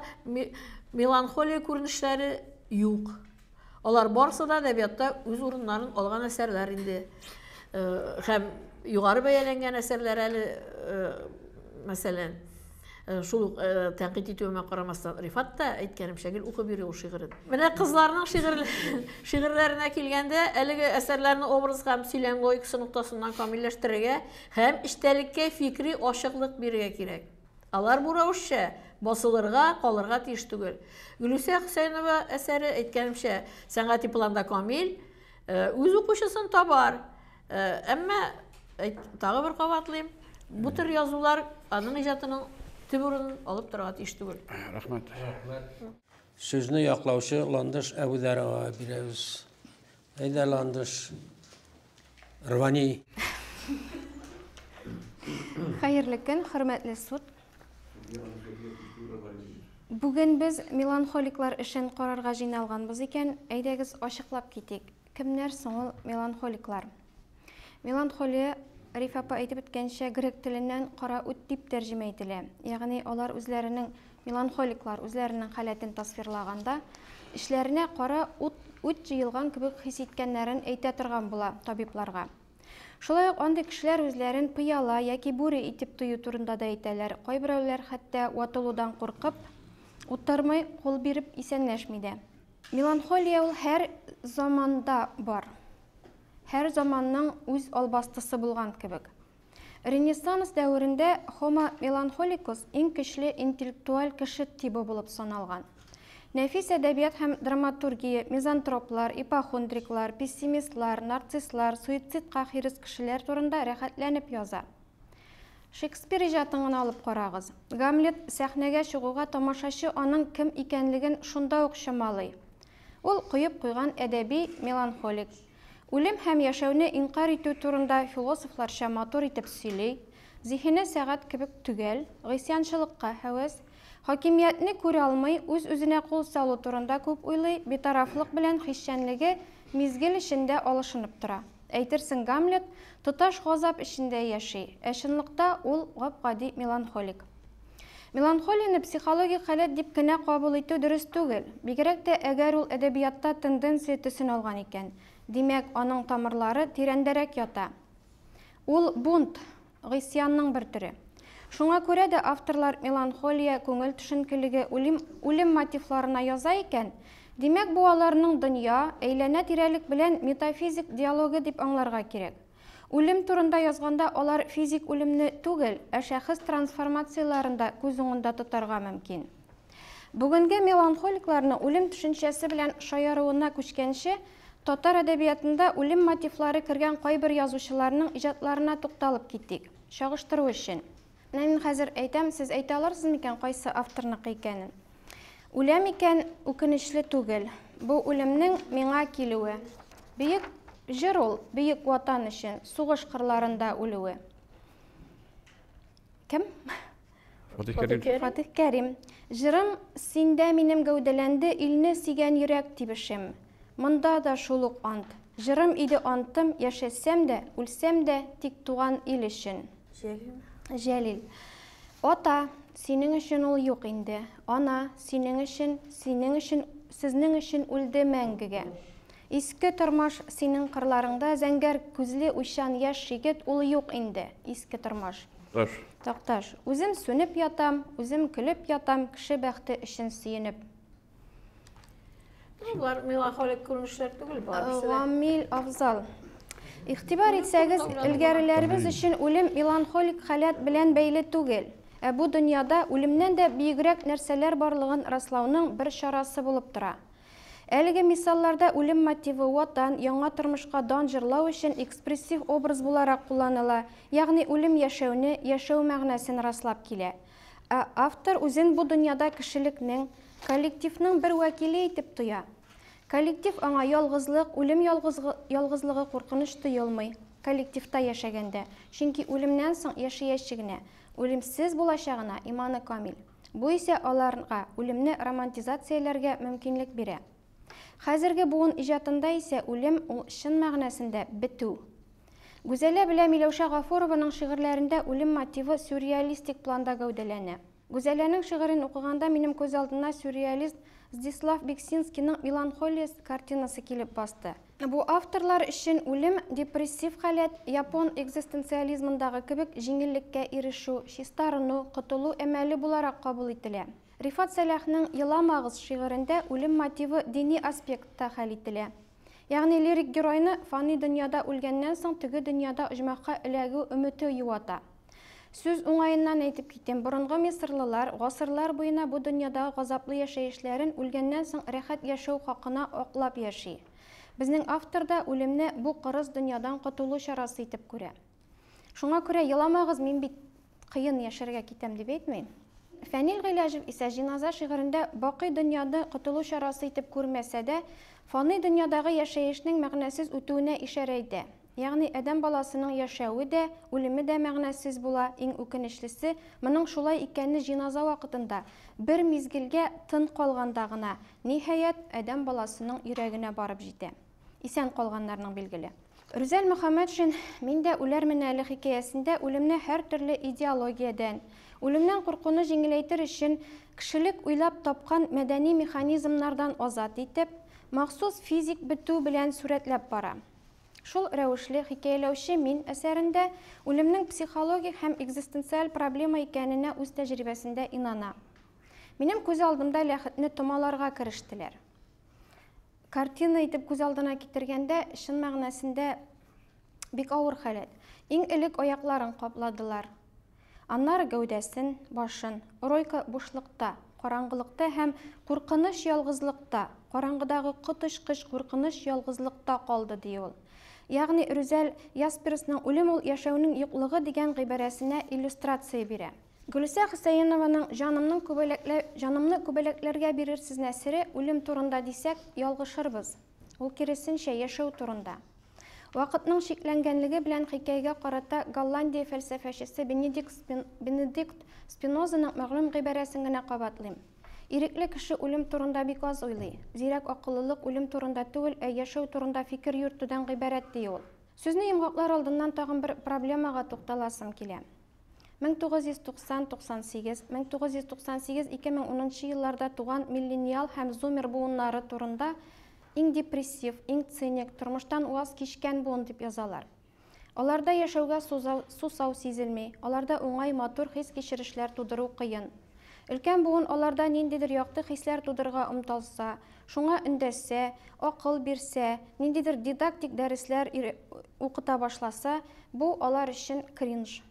меланхолия күренешләре юк. Алар барысы да әдәбиятта үз урыннарын алган әсәрләр инде. Һәм югары бәяләнгән әсәрләр әле, мәсәлән, шул ук тәнкыйть итүемә карамастан, Рифат та әйткәнемчә гел укып йөри ул шигырен. Менә кызларның шигырьләренә килгәндә, әлеге әсәрләрне образ һәм сөйләм логикасы ноктасыннан камилләштерергә һәм эчтәлеккә фикри ачыклык бирергә кирәк. Алар бу рәвешчә басылырга, калырга тиеш түгел. Гөлүсә Хөсәенова әсәре, әйткәнемчә, сәнгати планда камил, үз укучысын табар. Әмма, тагы бер кабатлыйм, бу төр язулар аның иҗатының төп урынын алып торырга тиеш түгел. Рәхмәт. Рәхмәт. Сүзне яклаучы Ландыш Әбүдәровага бирәбез. Әйдә, Ландыш, рвани. Хәерле көн, хөрмәтле суд. Бүген без меланхоликлар эшен карарга җыйналганбыз икән, әйдәгез ачыклап китик. Кемнәр соң ул меланхоликлар? Меланхолия, Риф апа әйтеп үткәнчә, грек теленнән кара үт дип тәрҗемә ителә. Ягъни алар үзләренең меланхоликлар үзләренең халәтен тасвирлаганда, эчләренә кара ут, үт җыелган кебек хис иткәннәрен әйтә торган була табибларга. Шулай ук андый кешеләр үзләрен пыяла яки бүре итеп тою турында да әйтәләр, кайберәүләр хәтта ватылудан куркып, утырмый, кул биреп исәнләшми дә. Меланхолия ул һәр заманда бар. Һәр заманның үз албастысы булган кебек. Ренессанс дәверендә Homo melancholicus иң көчле интеллектуаль кеше тибы булып саналган. Нәфис әдәбият һәм драматургия мизантроплар, ипохондриклар, пессимистлар, нарцисслар, суицидка хирыс кешеләр турында рәхәтләнеп яза. Шекспир иҗатын гына алып карагыз. Гамлет сәхнәгә чыгуга тамашачы аның кем икәнлеген шунда ук чамалый. Ул коеп куйган әдәби меланхолик. Үлем һәм яшәүне инкарь итү турында философларча матур итеп сөйли, зиһене сәгать кебек төгәл, гыйсьянчылыкка һәвәс, хакимиятне күрә алмый, үз-үзенә кул салу турында күп уйлый, битарафлык белән хисчәнлеге мизгел эчендә алышынып тора. Әйтерсең Гамлет тоташ газап эчендә яши, ә чынлыкта ул гап-гади меланхолик. Меланхолияне психологик халәт дип кенә кабул итү дөрес түгел, бигрәк тә әгәр ул әдәбиятта тенденция төсен алган икән, димәк, аның тамырлары тирәндәрәк ята. Ул бунт, гыйсьянның бер төре. Шуңа күрә дә авторлар меланхолия, күңел төшенкелеге, үлем, үлем мотивларына яза икән, димәк, бу аларның дөнья, әйләнә-тирәлек белән метафизик диалогы дип аңларга кирәк. Үлем турында язганда алар физик үлемне түгел, ә шәхес трансформацияләрен дә күз уңында тотарга мөмкин. Бүгенге меланхоликларның үлем төшенчәсе белән шаяруына күчкәнче, татар әдәбиятында үлем мотивлары кергән кайбер язучыларның иҗатларына тукталып китик, чагыштыру өчен. Менә мин хәзер әйтәм, сез әйтә алырсыз микән кайсы авторныкы икәнен? Үләм икән, үкенечле түгел. Бу үлемнең миңа килүе. Бөек җыр ул, бөек Ватан өчен сугыш кырларында үлүе. Кем? Фатих Кәрим. Фатих Кәрим. Җырым синдә минем гәүдәләнде илне сөйгән йөрәк тибешем. Монда да шул ук ант. Җырым иде антым, яшәсәм дә, үлсәм дә, тик туган ил өчен. Җәлил. Җәлил. Ата, синең өчен ул юк инде. Ана, синең өчен, синең өчен, сезнең өчен үлде мәңгегә. Иске тормыш, синең кырларыңда зәңгәр күзле уйчан яшь егет ул юк инде. Иске тормыш. Такташ. Такташ. Үзем сүнеп ятам, үзем көлеп ятам, кеше бәхте өчен сөенеп. Ну, болар меланхолик күренешләр түгел, болар берсе дә. Гамил Афзал. Игътибар итсәгез, элгәреләребез өчен үлем меланхолик халәт белән бәйле түгел, ә бу дөньяда үлемнән дә бөегрәк нәрсәләр барлыгын раслауның бер чарасы булып тора. Әлеге мисалларда үлем мотивы Ватан, яңа тормышка дан җырлау өчен экспрессив образ буларак кулланыла, ягъни үлем яшәүне, яшәү мәгънәсен раслап килә. Ә автор үзен бу дөньяда кешелекнең, коллективның бер вәкиле итеп тоя. Коллектив аңа ялгызлык, үлем ялгызлыгы куркыныч тоелмый, коллективта яшәгәндә, чөнки үлемнән соң яшәячәгенә, үлемсез булачагына иманы камил. Бу исә аларга үлемне романтизацияләргә мөмкинлек бирә. Хәзерге буын иҗатында исә үлем ул чын мәгънәсендә бетү. Гүзәлә белән Миләүшә Гафурованың шигырьләрендә үлем мотивы сюрреалистик планда гәүдәләнә. Гүзәләнең шигырен укыганда минем күз алдына сюрреалист Здислав Бексинскийның Меланхолия картинасы килеп басты. Бу авторлар өчен үлем депрессив халәт, япон экзистенциализмындагы кебек җиңеллеккә ирешү, чистарыну, котылу әмәле буларак кабул ителә. Рифат Сәлахның Еламагыз шигырендә үлем мотивы дини аспектта хәл ителә. Ягъни лирик геройны фани дөньяда үлгәннән соң теге дөньяда оҗмахка эләгү өмете юата. Сүз уңаеннан әйтеп китим, борынгы мисырлылар гасырлар буена бу дөньядагы газаплы яшәешләрен үлгәннән соң рәхәт яшәү хакына аклап яши. Безнең автор да үлемне бу кырыс дөньядан котылу чарасы итеп күрә. Шуңа күрә еламагыз, мин бит кыен яшәргә китәм дип әйтми. Фәнил Гыйләҗев исә Җиназа шигырендә бакый дөньяны котылу чарасы итеп күрмәсә дә, фани дөньядагы яшәешнең мәгънәсез үтүенә ишарә итә. Ягъни адәм баласының яшәве дә, үлеме дә мәгънәсез була, иң үкенечлесе, моның шулай икәнне җиназа вакытында, бер мизгелгә тын калганда гына, ниһаять, адәм баласының йөрәгенә барып җитә. Исән калганнарның, билгеле. Рүзәл Мөхәммәтшин Мин дә үләрмен әле хикәясендә үлемне һәртөрле идеологиядән, үлемнән куркуны җиңеләйтер өчен кешелек уйлап тапкан мәдәни механизмнардан азат итеп, махсус физик бетү белән сурәтләп бара. Шул рәвешле, хикәяләүче Мин әсәрендә үлемнең психологик һәм экзистенциаль проблема икәненә үз тәҗрибәсендә инана. Минем күз алдымда ләхетне томаларга керештеләр. Картина итеп күз алдына китергәндә, чын мәгънәсендә бик авыр халәт. Иң элек аякларын капладылар. Аннары гәүдәсен, башын. Ройка бушлыкта, караңгылыкта һәм куркыныч ялгызлыкта, караңгыдагы коточкыч куркыныч ялгызлыкта калды, ди ул. Ягъни Рүзәл Ясперсның Үлем ул яшәүнең юклыгы дигән гыйбарәсенә иллюстрация бирә. Гөлүсә Хөсәенованың Җанымның күбәләклә Җанымны күбәләкләргә бирерсез нәсере үлем турында дисәк, ялгышырбыз. Ул, киресенчә, яшәү турында. Вакытның чикләнгәнлеге белән хикәягә карата Голландия фәлсәфәчесе Бенедикт Спин Бенедикт Спинозаның мәгълүм гыйбарәсен генә кабатлыйм. Ирекле кеше үлем турында бик аз уйлый. Зирәк акыллылык үлем турында түгел, ә яшәү турында фикер йөртүдән гыйбарәт, ди ул. Сүзне йомгаклар алдыннан тагын бер проблемага тукталасым килә. 1990, 98, 1998, 2010 нчы елларда туган миллениал һәм зумер буыннары турында иң депрессив, иң циник, тормыштан ваз кичкән буын дип язалар. Аларда яшәүгә сусау сизелми, аларда уңай, матур хис-кичерешләр тудыру кыен. Өлкән буын аларда ниндидер якты хисләр тудырырга омталса, шуңа өндәсә, акыл бирсә, ниндидер дидактик дәресләр укыта башласа, бу алар өчен кринж.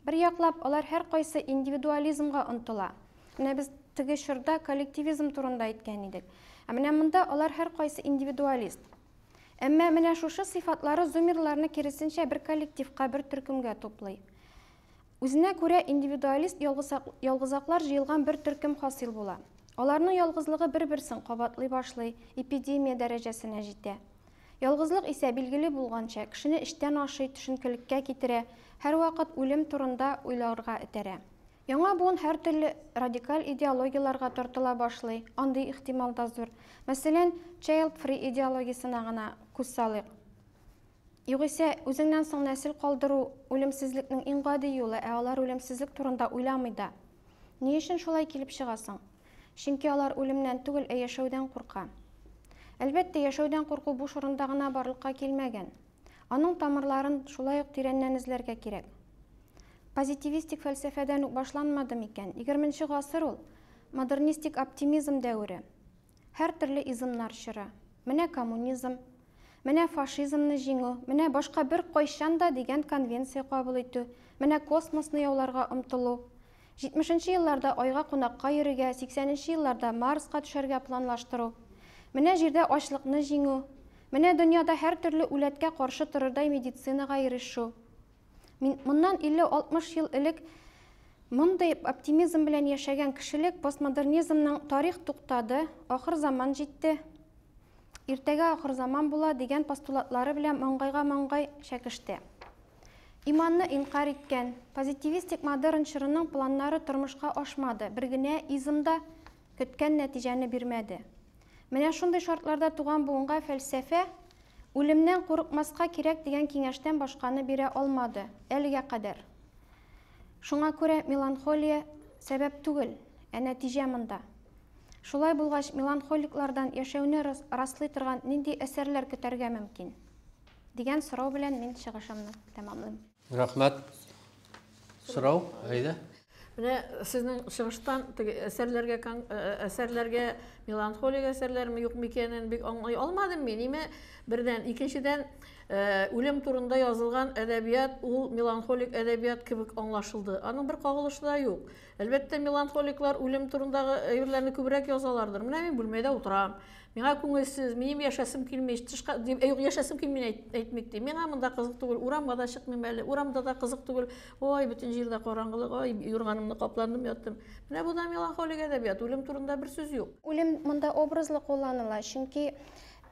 Бер яклап, алар һәркайсы индивидуализмга омтыла. Менә без теге чорда коллективизм турында әйткән идек. Ә менә монда алар һәркайсы индивидуалист. Әмма менә шушы сыйфатлары зумерларны киресенчә бер коллективка, бер төркемгә туплый. Үзенә күрә индивидуалист ялгызаклар җыелган бер төркем хасил була. Аларның ялгызлыгы бер-берсен кабатлый башлый, эпидемия дәрәҗәсенә җитә. Ялгызлык исә, билгеле булганча, кешене эчтән ашый, төшенкелеккә китерә, һәрвакыт үлем турында уйларга этәрә. Яңа буын һәртөрле радикаль идеологияләргә тартыла башлый, андый ихтимал да зур. Мәсәлән, child-free идеологиясенә гына күз салыйк. Югыйсә, үзеңнән соң нәсел калдыру, үлемсезлекнең иң гади юлы, ә алар үлемсезлек турында уйламый да. Ни өчен шулай килеп чыга соң? Чөнки алар үлемнән түгел, ә яшәүдән курка. Әлбәттә, яшәүдән курку буш урында гына барлыкка килмәгән. Аның тамырларын шулай ук тирәннән эзләргә кирәк. Позитивистик фәлсәфәдән үк башланмады микән? Егерменче гасыр ул, модернистик оптимизм дәвере. Һәртөрле измнар чоры. Менә коммунизм, менә фашизмны җиңү, менә башка беркайчан да дигән конвенция кабул итү, менә космосны яуларга омтылу. Җитмешенче елларда Айга кунакка йөрергә, сиксәненче елларда Марска төшәргә планлаштыру. Менә Җирдә ачлыкны җиңү. Менә дөньяда һәртөрле үләткә каршы торырдай медицинага ирешү. Мин, моннан 50-60 ел элек мондый оптимизм белән яшәгән кешелек постмодернизмның тарих туктады, ахырзаман җитте, иртәгә ахырзаман була дигән постулатлары белән маңгайга-маңгай чәкеште. Иманны инкарь иткән, позитивистик модерн чорының планнары тормышка ашмады, бер генә изм да көткән нәтиҗәне бирмәде. Менә шундый шартларда туган буынга фәлсәфә үлемнән курыкмаска кирәк дигән киңәштән башканы бирә алмады, әлегә кадәр. Шуңа күрә меланхолия сәбәп түгел, ә нәтиҗә монда. Шулай булгач, меланхоликлардан яшәүне раслый торган нинди әсәрләр көтәргә мөмкин? Дигән сорау белән мин чыгышымны тәмамлыйм. Рәхмәт. Сорау, әйдә. Менә сезнең чыгыштан теге әсәрләргә әсәрләргә меланхолик әсәрләрме юк микәнен бик аңлый алмадым мин. Ниме бердән, икенчедән, үлем турында язылган әдәбият ул меланхолик әдәбият кебек аңлашылды. Аның бер кагылышы да юк. Әлбәттә, меланхоликлар үлем турындагы әйберләрне күбрәк язалардыр. Менә мин бүлмәдә утырам. Миңа күңелсез, минем яшәсем килми, тышка, дип, юк, яшәсем килми әйтмик ди. Миңа монда кызык түгел, урамга да чыкмыйм әле, урамда да кызык түгел. Ой, бөтен җирдә караңгылык, ой, юрганымны капландым, яттым. Менә бу да меланхолик әдәбият, үлем турында бер сүз юк. Үлем монда образлы кулланыла, чөнки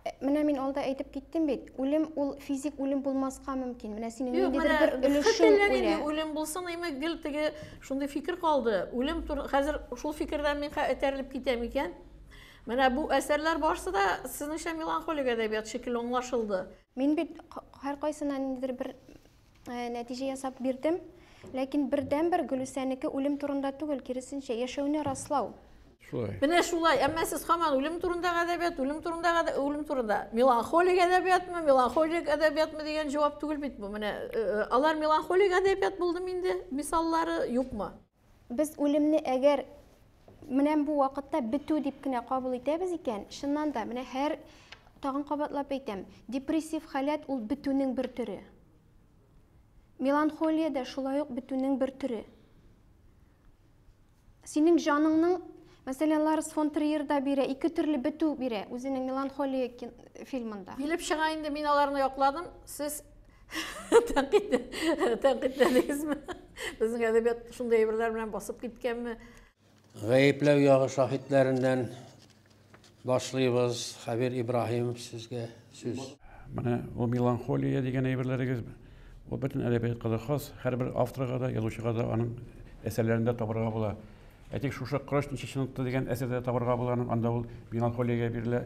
Менә мин алда әйтеп киттем бит, үлем ул физик үлем булмаска мөмкин. Менә синең ниндидер бер өлешең үлә. Үлем булсын, әмма гел теге шундый фикер калды. Үлем тур хәзер шул фикердән мин этәрелеп китәм икән. Менә бу әсәрләр барысы да сезнеңчә меланхолик әдәбият шикелле аңлашылды. Мин бит һәркайсына ниндидер бер нәтиҗә ясап бирдем. Ләкин бердәнбер Гөлүсәнеке үлем турында түгел, киресенчә, яшәүне раслау. Шулай. Менә шулай, әмма сез һаман үлем турындагы әдәбият, үлем турындагы үлем турында. Меланхолик әдәбиятмы, меланхолик әдәбиятмы дигән җавап түгел бит бу. Менә алар меланхолик әдәбият булдымы инде, мисаллары юкмы? Без үлемне әгәр менә бу вакытта бетү дип кенә кабул итәбез икән, чыннан да, менә һәр, тагын кабатлап әйтәм, депрессив халәт ул бетүнең бер төре. Меланхолия дә шулай ук бетүнең бер төре. Синең җаныңның, мәсәлән, Ларс фон Триер да бирә, ике төрле бетү бирә үзенең Меланхолия фильмында. Килеп чыга инде, мин аларны якладым, сез тәнкыйть тәнкыйтьләдегезме? Безнең әдәбият шундый әйберләр белән басып киткәнме? Гаепләү ягы шаһитләреннән башлыйбыз. Хәбир Ибраһимов, сезгә сүз. Менә ул меланхолия дигән әйберләрегез, ул бөтен әдәбиятка да хас, һәрбер авторга да, язучыга да аның әсәрләрендә табарга була. Әйтик, шушы Корыч ничек чыныкты дигән әсәрдә табарга була аның, анда ул меланхолиягә бирелә,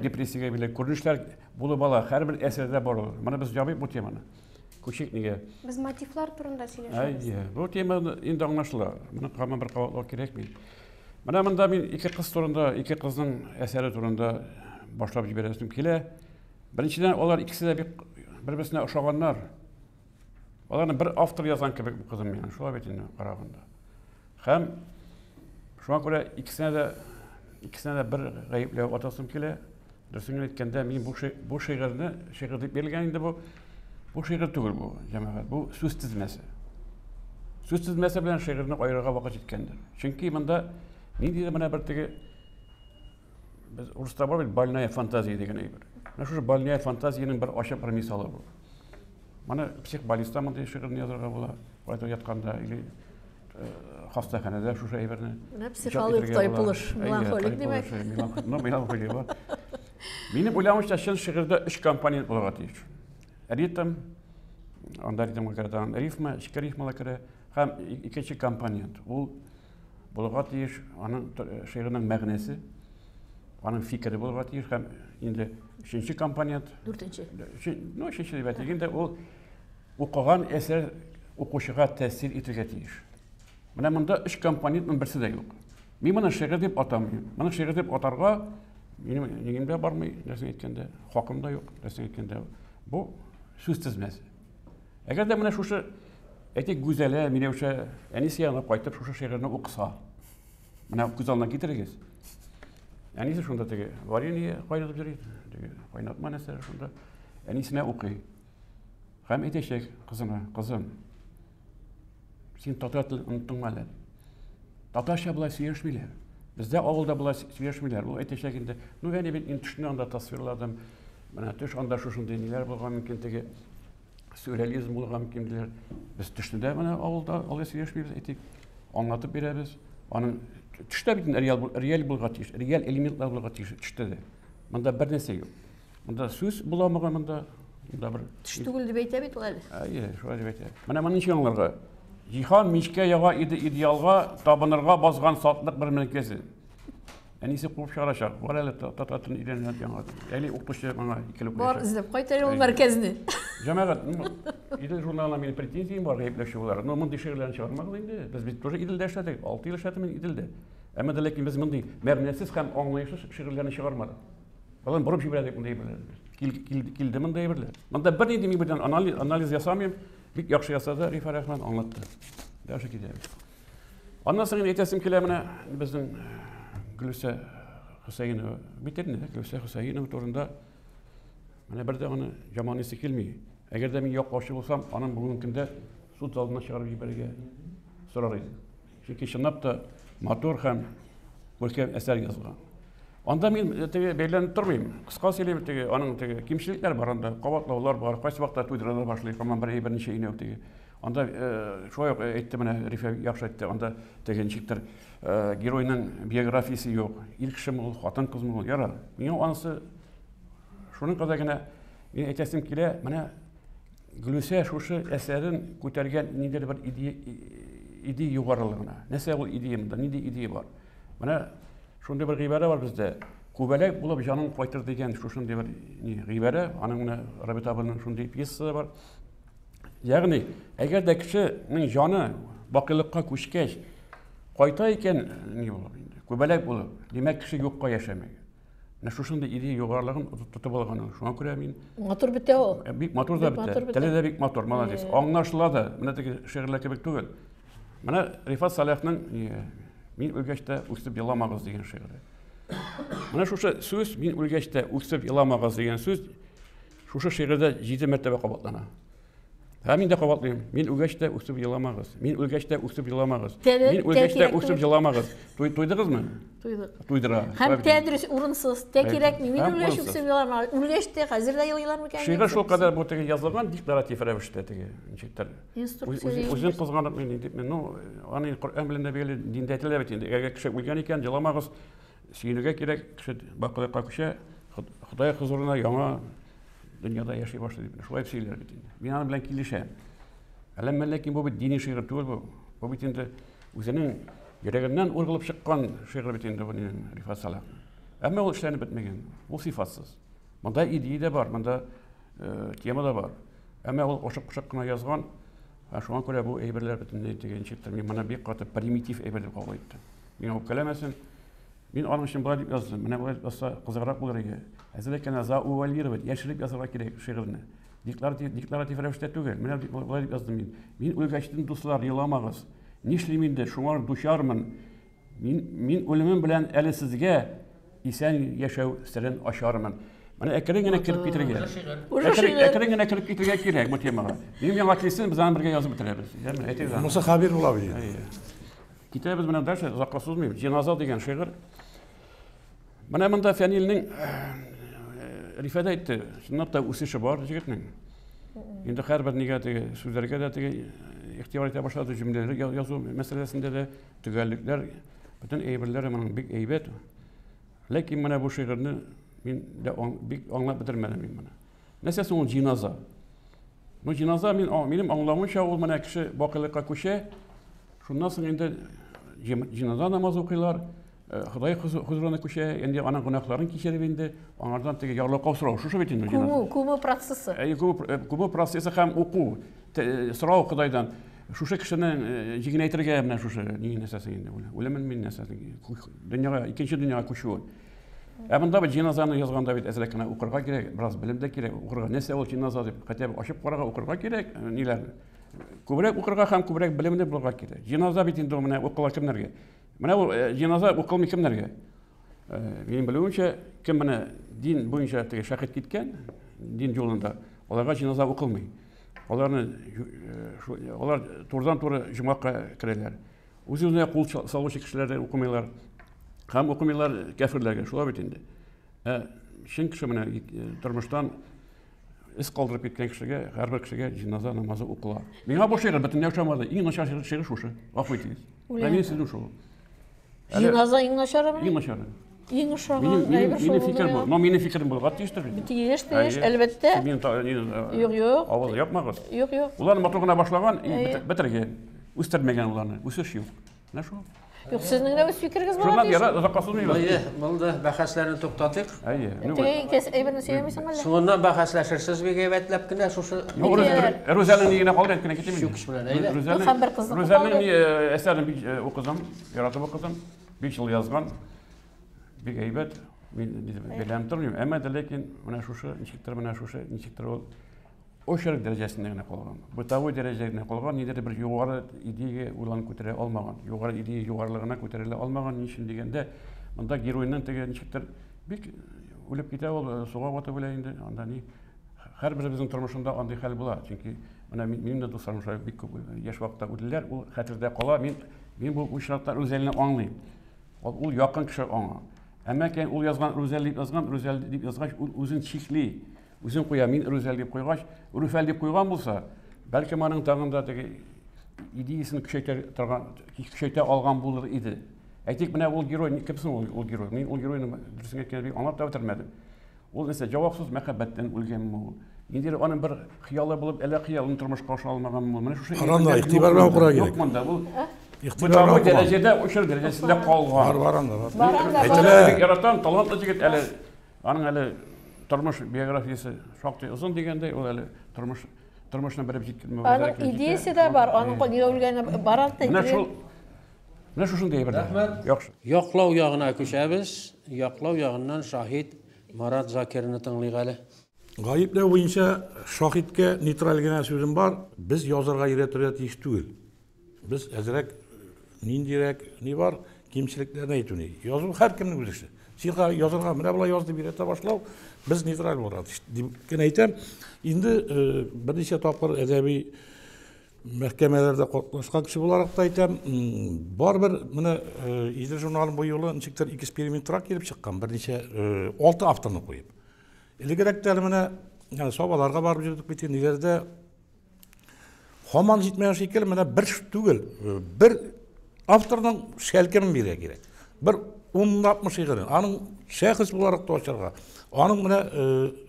депрессиягә бирелә. Күренешләр булып ала, һәрбер әсәрдә бар ул. Моны без ябыйк бу теманы. Күчик нигә? Без мотивлар турында сөйләшәбез. Әйе, бу тема инде аңлашыла. Моны һаман бер кабатлау кирәкми. Менә монда мин ике кыз турында, ике кызның әсәре турында башлап җибәрәсем килә. Беренчедән, алар икесе дә бик бер-берсенә ошаганнар. Аларны бер автор язган кебек бу кызым миңа, шулай бит инде караганда. Һәм шуңа күрә икесенә дә икесенә дә бер гаепләү атасым килә. Дөресен генә әйткәндә, мин бу, бу шигырьне, шигырь дип бирелгән инде бу, бу шигырь түгел бу, җәмәгать, бу сүз тезмәсе. Сүз тезмәсе белән шигырьне аерырга вакыт җиткәндер. Чөнки монда ниндидер менә бер теге без урыста бар бит больная фантазия дигән әйбер. Менә шушы больная фантазиянең бер ачык бер мисалы бу. Моны психбольниста мондый шигырьне язарга була, кайда ятканда или хастаханәдә шушы әйберне. Менә психологик тайпылыш, меланхолик димәк. Ну, меланхолия бар. Минем уйлавымча, чын шигырьдә өч компонент булырга тиеш. Ритм, анда ритмга керә тагын рифма, эчке рифмалар керә һәм икенче компонент. Ул булырга тиеш аның шигыренең мәгънәсе, аның фикере булырга тиеш һәм инде өченче компонент. Дүртенче. Ну, өченче дип әйтик инде, ул укыган әсәр укучыга тәэсир итергә тиеш. Менә монда өч компонентның берсе дә юк. Мин моны шигырь дип атамыйм. Моны шигырь дип атарга минем нигем дә бармый, нәрсә әйткәндә, хакым да юк, нәрсә әйткәндә. Бу сүз тезмәсе. Әгәр дә менә шушы, әйтик, Гүзәлә, Миләүшә әнисе янына кайтып шушы шигырьне укыса, менә күз алдына китерегез. Әнисе шунда теге варенье кайнатып йөри, теге кайнатма нәрсә шунда. Әнисенә укый. Һәм әйтәчәк кызына, кызым, син татар телен оныттыңмы әллә? Татарча болай сөйләшмиләр. Бездә авылда болай сөйләшмиләр. Ул әйтәчәк инде, ну, әни бит мин төшне анда тасвирладым. Менә төш анда шушындый ниләр булган мөмкин, теге сюрреализм булырга мөмкин диләр. Без төшне дә менә авылда алай сөйләшмибез, әйтик, аңлатып бирәбез. Аның төштә бит реаль, реаль булырга тиеш, реаль элементлар булырга тиеш төштә дә. Монда бер нәрсә юк. Монда сүз буламыгы монда? Монда бер Төш түгел дип әйтә бит ул әле. Әйе, шулай дип әйтә. Менә моны ничек аңларга? Җиһан мичкә яга иде идеалга, табынырга базган сатлык бер мәркәзе. Әнисе куып чыгарачак. Бар әле татар телен өйрәнә яңа. Әле укытучы моңа икеле куячак. Бар эзләп кайт әле ул мәркәзне. Җәмәгать, Идел журналына минем претензиям бар, гаепләүче буларак. Но мондый шигырьләрне чыгармагыз инде. Без бит тоже Иделдә эшләдек. 6 ел эшләдем мин Иделдә. Әмма дә ләкин без мондый мәгънәсез һәм аңлаешсыз шигырьләрне чыгармадык. Алар борып җибәрә дип мондый әйберләр. Кил, кил, килде мондый әйберләр. Монда бернинди мин белән анализ, анализ ясамыйм. Бик яхшы ясады Рифа Рахман, аңлатты. Дальше китәбез. Аннан соң инде әйтәсем килә менә безнең Гөлүсә Хөсәенова бит инде Гөлүсә Хөсәенова турында менә бер дә аны яманыйсы килми. Әгәр дә мин яклаучы булсам, аның бүгенге көндә суд залына чыгарып җибәрергә сорар идем. Чөнки чынлап та матур һәм күркәм әсәр язган. Анда мин э, теге бәйләнеп тормыйм. Кыска сөйлим, теге аның теге кимчелекләр бар анда, кабатлаулар бар, кайсы вакытта туйдыра да башлый, һаман бер берничә инәү теге. Анда э, шулай ук әйтте менә Рифә яхшы әйтте, анда теге ничектер э, геройның биографиясе юк. Ир кешеме ул, хатын-кызмы ул, ярар. Миңа анысы Шуның кадәр генә мин әйтәсем килә, менә Гөлүсә шушы әсәрен күтәргән ниндидер бер идея, идея югарылыгына. Нәрсә ул идея монда? Нинди идея бар? Менә шундый бер гыйбарә бар бездә. Күбәләк булып җаның кайтыр дигән шушындый бер ни гыйбарә. Аның менә Рабит абының шундый пьесасы бар. Ягъни, әгәр дә кешенең җаны бакыйлыкка күчкәч, кайта икән, ни булып инде? Күбәләк булып, димәк, кеше юкка яшәмәгән. Менә шушындый идея югарылыгын тотып алган ул. Шуңа күрә мин Матур бетә ул. Э, бик матур да бетә. Теле дә бик матур, молодец. Аңлашыла да. Менә теге шигырьләр кебек түгел. Менә Рифат Саляхның Мин үлгәч тә үксеп еламагыз дигән шигыре. Менә шушы сүз Мин үлгәч тә үксеп еламагыз дигән сүз шушы шигырьдә 7 мәртәбә кабатлана. Һәм мин дә кабатлыйм. Мин үлгәч тә үксеп еламагыз. Мин үлгәч тә үксеп еламагыз. Мин үлгәч тә үксеп еламагыз. Туй, туйдыгызмы? Туйдык. Туйдыра. Һәм тә дөрес урынсыз, тә кирәкми. Мин үлгәч үксеп еламагыз. Үлгәч тә хәзер дә елыйлар микән? Шигырь шул кадәр бу теге язылган декларатив рәвештә теге ничектер. Инструкция. Үзен кызганып мин дип мин, ну, аны Коръән белән дә бәйле, диндә әйтелә бит инде. Әгәр кеше үлгән икән, еламагыз, сөенергә кирәк, кеше бакыйлыкка күчә, Ходай хозурына яңа дөньяда яши башлый дип шулай сөйлиләр бит инде. Мин аның белән килешәм. Әләммә ләкин бу бит дини шигырь түгел бу. Бу бит инде үзенең йөрәгеннән ургылып чыккан шигырь бит инде бу Рифат Салахның. Әмма ул эшләнеп бетмәгән. Ул сыйфатсыз. Монда идея дә бар, монда э, тема да бар. Әмма ул ашык-пошык кына язган. Ә шуңа күрә бу әйберләр бөтенләй теге ничектер мин моны бик каты примитив әйбер дип кабул иттем. Миңа үпкәләмәсен. Мин аның өчен болай дип яздым. Менә болай дип язса, кызыграк булыр иде. Әзрәк кенә заувалировать, яшереп язарга кирәк шигырьне. Декларатив, декларатив рәвештә түгел. Менә болай дип яздым мин. Мин үлгәчтен, дуслар, еламагыз. Нишлим инде, шуңар дучармын. Мин, мин үлемем белән әле сезгә исән яшәү серен ачармын. Менә әкрен генә кереп китергә. Әкрен генә кереп китергә кирәк бу темага. Минем яңа килсен, без аны бергә язып бетерәбез. Яме, әйтегез аны. Муса Хабир була бит. Китәбез менә дальше, озакка сузмыйм. Җеназа дигән шигырь. Менә монда Фәнилнең э, Рифәт әйтте, чынлап та үсеше бар җегетнең. Инде һәрбер нигә теге сүзләргә дә теге игътибар итә башлады, җөмләләр язу мәсьәләсендә дә төгәллекләр, бөтен әйберләре моның бик әйбәт. Ләкин менә бу шигырьне мин дә бик аңлап бетермәдем мин моны. Нәрсә соң ул җиназа? Ну, җиназа, мин, минем аңлавымча, ул менә кеше бакыйлыкка күчә, шуннан соң инде җиназа намазы укыйлар, э, Ходай хозурына күчә, инде аның гөнаһларын кичереп инде, аңардан теге ярлыкау сорау, шушы бит инде җиназа. Күмү, күмү процессы. Әйе, күмү, э, күмү процессы һәм уку, э, сорау Ходайдан. Шушы кешене җиңеләйтергә менә шушы ни нәрсәсе инде, үлемен мин нәрсәсе, дөньяга, икенче дөньяга күчүе. Ә монда бит җиназаны язганда бит әзрәк кенә укырга кирәк, бераз белем дә кирәк, укырга. Нәрсә ул җиназа дип, хотя бы ачып карарга, укырга кирәк, э, ниләрне. Күбрәк укырга һәм күбрәк белемле булырга кирәк. Җиназа бит инде менә укыла кемнәргә? Менә ул э, җиназа укылмый кемнәргә? Э, минем белүемчә, кем менә дин буенча теге шәһит киткән, дин юлында, аларга җиназа укылмый. Аларны алар турыдан-туры җомгакка керәләр. Үз-үзенә кул салучы кешеләр дә укымыйлар. Һәм укымыйлар кәферләргә, шулай бит инде. Ә чын кеше менә э, тормыштан эз калдырып киткән кешегә, һәрбер кешегә җиназа намазы укыла. Миңа бу шигырь бөтенләй ошамады. Иң начар шигырь шушы. Гафу итегез. Менә мин сезнең шул. Җиназа иң начарымы? Иң начары. Иң ошаган әйбер шул. Минем фикерем бу. Но минем фикерем булырга тиештер бит. Тиеш, тиеш, әлбәттә. Мин Юк, юк. Авыз япмагыз. Юк, юк. Улар матур гына башлаган, бетергән. Үстермәгән уларны. Үсеш юк. Менә шул. Юк, сезнең дә үз фикерегез була тиеш. Шуннан озакка сузмыйбыз. Әйе, булды. Бәхәсләрне туктатыйк. Әйе. Теге кес әйберне сөйләмисең әллә? Соңыннан бәхәсләшерсез бик әйбәтләп кенә шушы. Юк, Рүзәлнең нигенә калды, әйтеп кенә китим. Чүкеч белән, әйдә. Рүзәлнең әсәрен бик укыдым, яратып укыдым. Бик җылы язган. Бик әйбәт. Мин бәйләнеп тормыйм. Әмма дә ләкин менә шушы ничектер менә шушы ничектер ул очерк дәрәҗәсендә генә калган. Бытовой дәрәҗәдә генә калган, нидер бер югары идея уйланып күтәрә алмаган. Югары идея югарылыгына күтәрелә алмаган. Ни өчен дигәндә, монда геройның теге ничектер бик үлеп китә ул, э, суга батып үлә инде. Анда ни һәрберебезнең тормышында андый хәл була. Чөнки менә минем дә дусларым шулай бик күп яшь вакытта үлделәр, ул хәтердә кала. Мин мин бу очракта Рүзәлне аңлыйм. Ул, ул якын кеше аңа. Әмма икән ул язган Рүзәл дип язган, Рүзәл дип язгач, ул үзен чикли. Үзен куя, мин Рүзәл дип куйгач, Рүфәл дип куйган булса, бәлкем аның тагын да теге идеясен көчәйтә торган, көчәйтә алган булыр иде. Әйтик, менә ул герой, кем соң ул, ул герой? Мин ул геройны дөресен әйткәндә бик аңлап та бетермәдем. Ул нәрсә, җавапсыз мәхәббәттән үлгәнме ул? Ниндидер аның бер хыялы булып, әллә хыялын тормышка аша алмаганмы ул? Менә шушы Аранда игътибар белән укырга кирәк. Юк монда ул. Игътибар белән укыма. Дәрәҗәдә, очер дәрәҗәсендә калган. Бар, бар анда, бар. Бар анда, Әйтелә. Бик яратам, талантлы егет әле. Аның әле тормыш биографиясе шактый озын дигәндәй, ул әле тормыш тормышны белеп җиткермәү. Аның идеясе дә бар, аның нигә үлгәне бар анда. Менә шул Менә шушындый әйберләр. Рәхмәт. Яхшы. Яклау ягына күчәбез. Яклау ягыннан шаһит Марат Закирны тыңлыйк әле. Гаепләү буенча шаһиткә нейтраль генә сүзем бар. Без язарга өйрәтергә тиеш түгел. Без әзрәк ниндирәк ни бар, кимчелекләрне әйтү ни. Язу һәркемнең үз эше. Син язарга менә болай яз дип өйрәтә башлау, без нейтраль булырга тиеш дип кенә әйтәм. Инде берничә тапкыр әдәби мәхкәмәләрдә катнашкан кеше буларак та әйтәм, барыбер менә Идел журналының бу юлы ничектер экспериментрак килеп чыккан, берничә 6 авторны куеп. Элегрәк тә әле менә Сабаларга барып йөрдек бит, ниләрдә һаман җитмәгән шикелле, менә бер түгел, бер авторның шәлкемен бирергә кирәк. Бер унлапмы шигырен, аның шәхес буларак та ачарга. Аның менә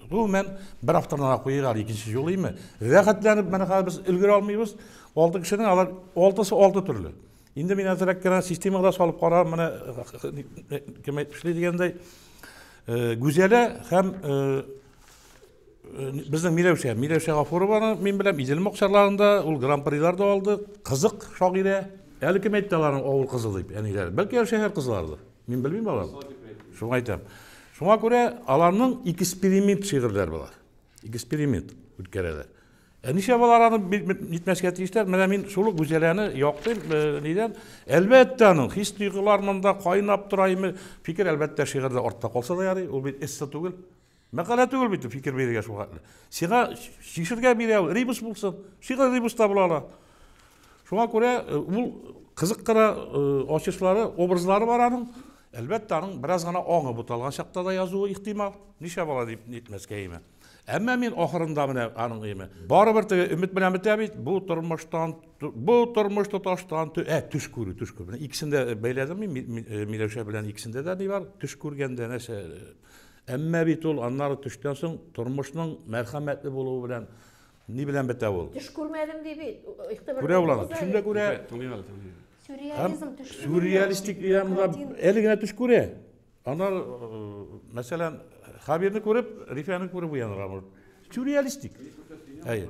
гомумән бер авторны куйыйк әле икенче юлы име. Рәхәтләнеп менә хәзер без өлгерә алмыйбыз. 6 кешенең алар алтысы алты төрле. Инде мин әзрәк кенә системага салып карарым, менә кем әйтмешли дигәндәй, Гүзәлә һәм безнең Миләүшә, Миләүшә Гафурованы мин беләм, Идел мокчарларында ул гран-прилар да алды. Кызык шагыйрә. Әле кем әйтте аларның авыл кызы дип, әниләре? Бәлки әле шәһәр кызларыдыр. Мин белмим аларны. Шуңа әйтәм. Шуңа күрә аларның эксперимент шигырьләре болар. Эксперимент үткәрәләр. Ә нишләп алар аны нитмәскә тиешләр? Менә мин шул ук Гүзәләне яктыйм, нидән? Әлбәттә, аның хис-тойгылар монда кайнап тора име. Фикер, әлбәттә, шигырьдә артта калса да ярый, ул бит эссе түгел. Мәкалә түгел бит фикер бирергә шул хәтле. Сиңа чишергә бирә ул, ребус булсын. Шигырь ребус та була ала. Шуңа күрә ул кызык кына ачышлары, образлары бар аның. Әлбәттә, аның бераз гына аңы буталган чакта да язуы ихтимал. Нишләп алай дип нитмәскә име? Әмма мин ахырында менә аның име. Барыбер теге өмет белән бетә бит. Бу тормыштан, бу тормыш тоташтан, төш күрү, төш күрү. Менә икесен дә бәйләдем мин, Миләүшә белән икесендә дә ни бар? Төш күргәндә нәрсә? Әмма бит ул аннары төштән соң тормышның мәрхәмәтле булуы белән ни белән бетә ул? Төш күрмәдем ди бит. Игътибар Күрә ул аны, төшендә күрә. Сюрреализм төш. Сюрреалистик әле генә төш күрә. Аннар, мәсәлән, Хабирны күреп, Рифәне күреп уянырга мөмкин. Сюрреалистик. Әйе.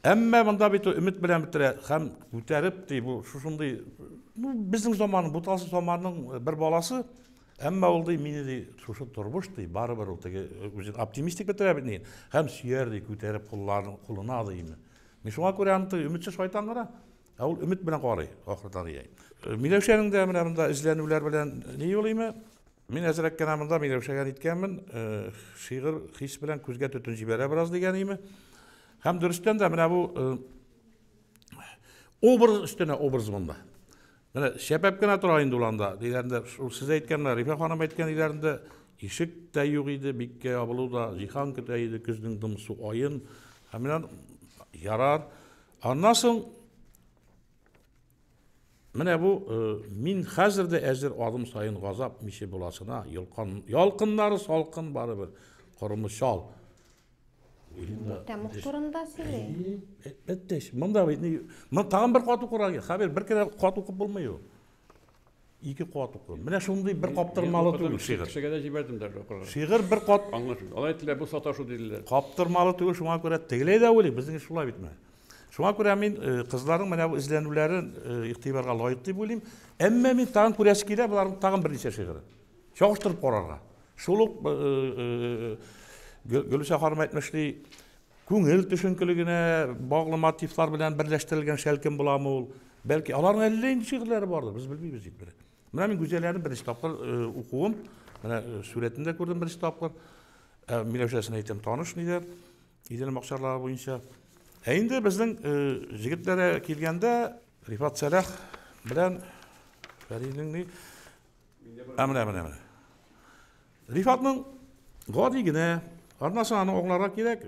Әмма монда бит өмет белән бетерә һәм күтәреп ди бу шушындый, ну, безнең заманның, буталсыз заманның бер баласы, әмма ул ди мине ди шушы тормыш ди, барыбер ул теге үзен оптимистик бетерә бит ни, һәм сөяр ди күтәреп кулларын кулына ди. Мин шуңа күрә аны теге өметсез шайтан гына, ә ул өмет белән карый, ахырдан ия. Миләүшәнең дә менә монда эзләнүләр белән ни юлыймы? Мин әзрәк кенә монда Миләүшәгә әйткәнмен, шигырь хис белән күзгә төтен җибәрә бераз дигән име. Һәм дөрестән дә менә бу образ өстенә образ монда. Менә шәпәп кенә тора инде ул анда. Диләрендә, шул сез әйткәннәр, Рифә ханым әйткән диләрендә ишек тә юк иде, биккә ябылу да, җиһан көтә иде көзнең дымсу аен. Һәм менә ярар. Аннан соң менә бу мин хәзер дә әзер адым саен газап миче буласына, ялкыннары салкын барыбер, корымы чал. Тәмуг турында сөйли. Әлбәттә, монда бит ни, монда тагын бер кат укырга кирәк. Хәбир, бер кенә кат укып булмый ул. Ике кат уку. Менә шундый бер каптырмалы түгел шигырь. Кешегә дә җибәрдем дә укырга. Шигырь бер кат аңлашылды. Алай әйттеләр, бу саташу диделәр. Каптырмалы түгел, шуңа күрә тегеләй дә уйлый, безнең шулай бит менә. Шуңа күрә мин кызларның менә бу эзләнүләрен игътибарга лаек дип уйлыйм. Әмма мин тагын күрәсе килә боларның тагын берничә шигырен. Чагыштырып карарга. Шул ук Гөлүсә ханым әйтмешли, күңел төшенкелегенә баглы мотивлар белән берләштерелгән шәлкем буламы ул? Бәлки аларның әллә нинди шигырьләре бардыр, без белмибез бит. Менә мин Гүзәләрне беренче тапкыр укуым, менә сурәтен дә күрдем беренче тапкыр. Миләүшәсен әйтәм, таныш нидер, Идел макчарлары буенча. Ә инде безнең җегетләргә килгәндә, Рифат Сәлах белән Фәриднең ни? Ә менә, менә, менә. Рифатның гади генә, аннан соң аны аңларга кирәк,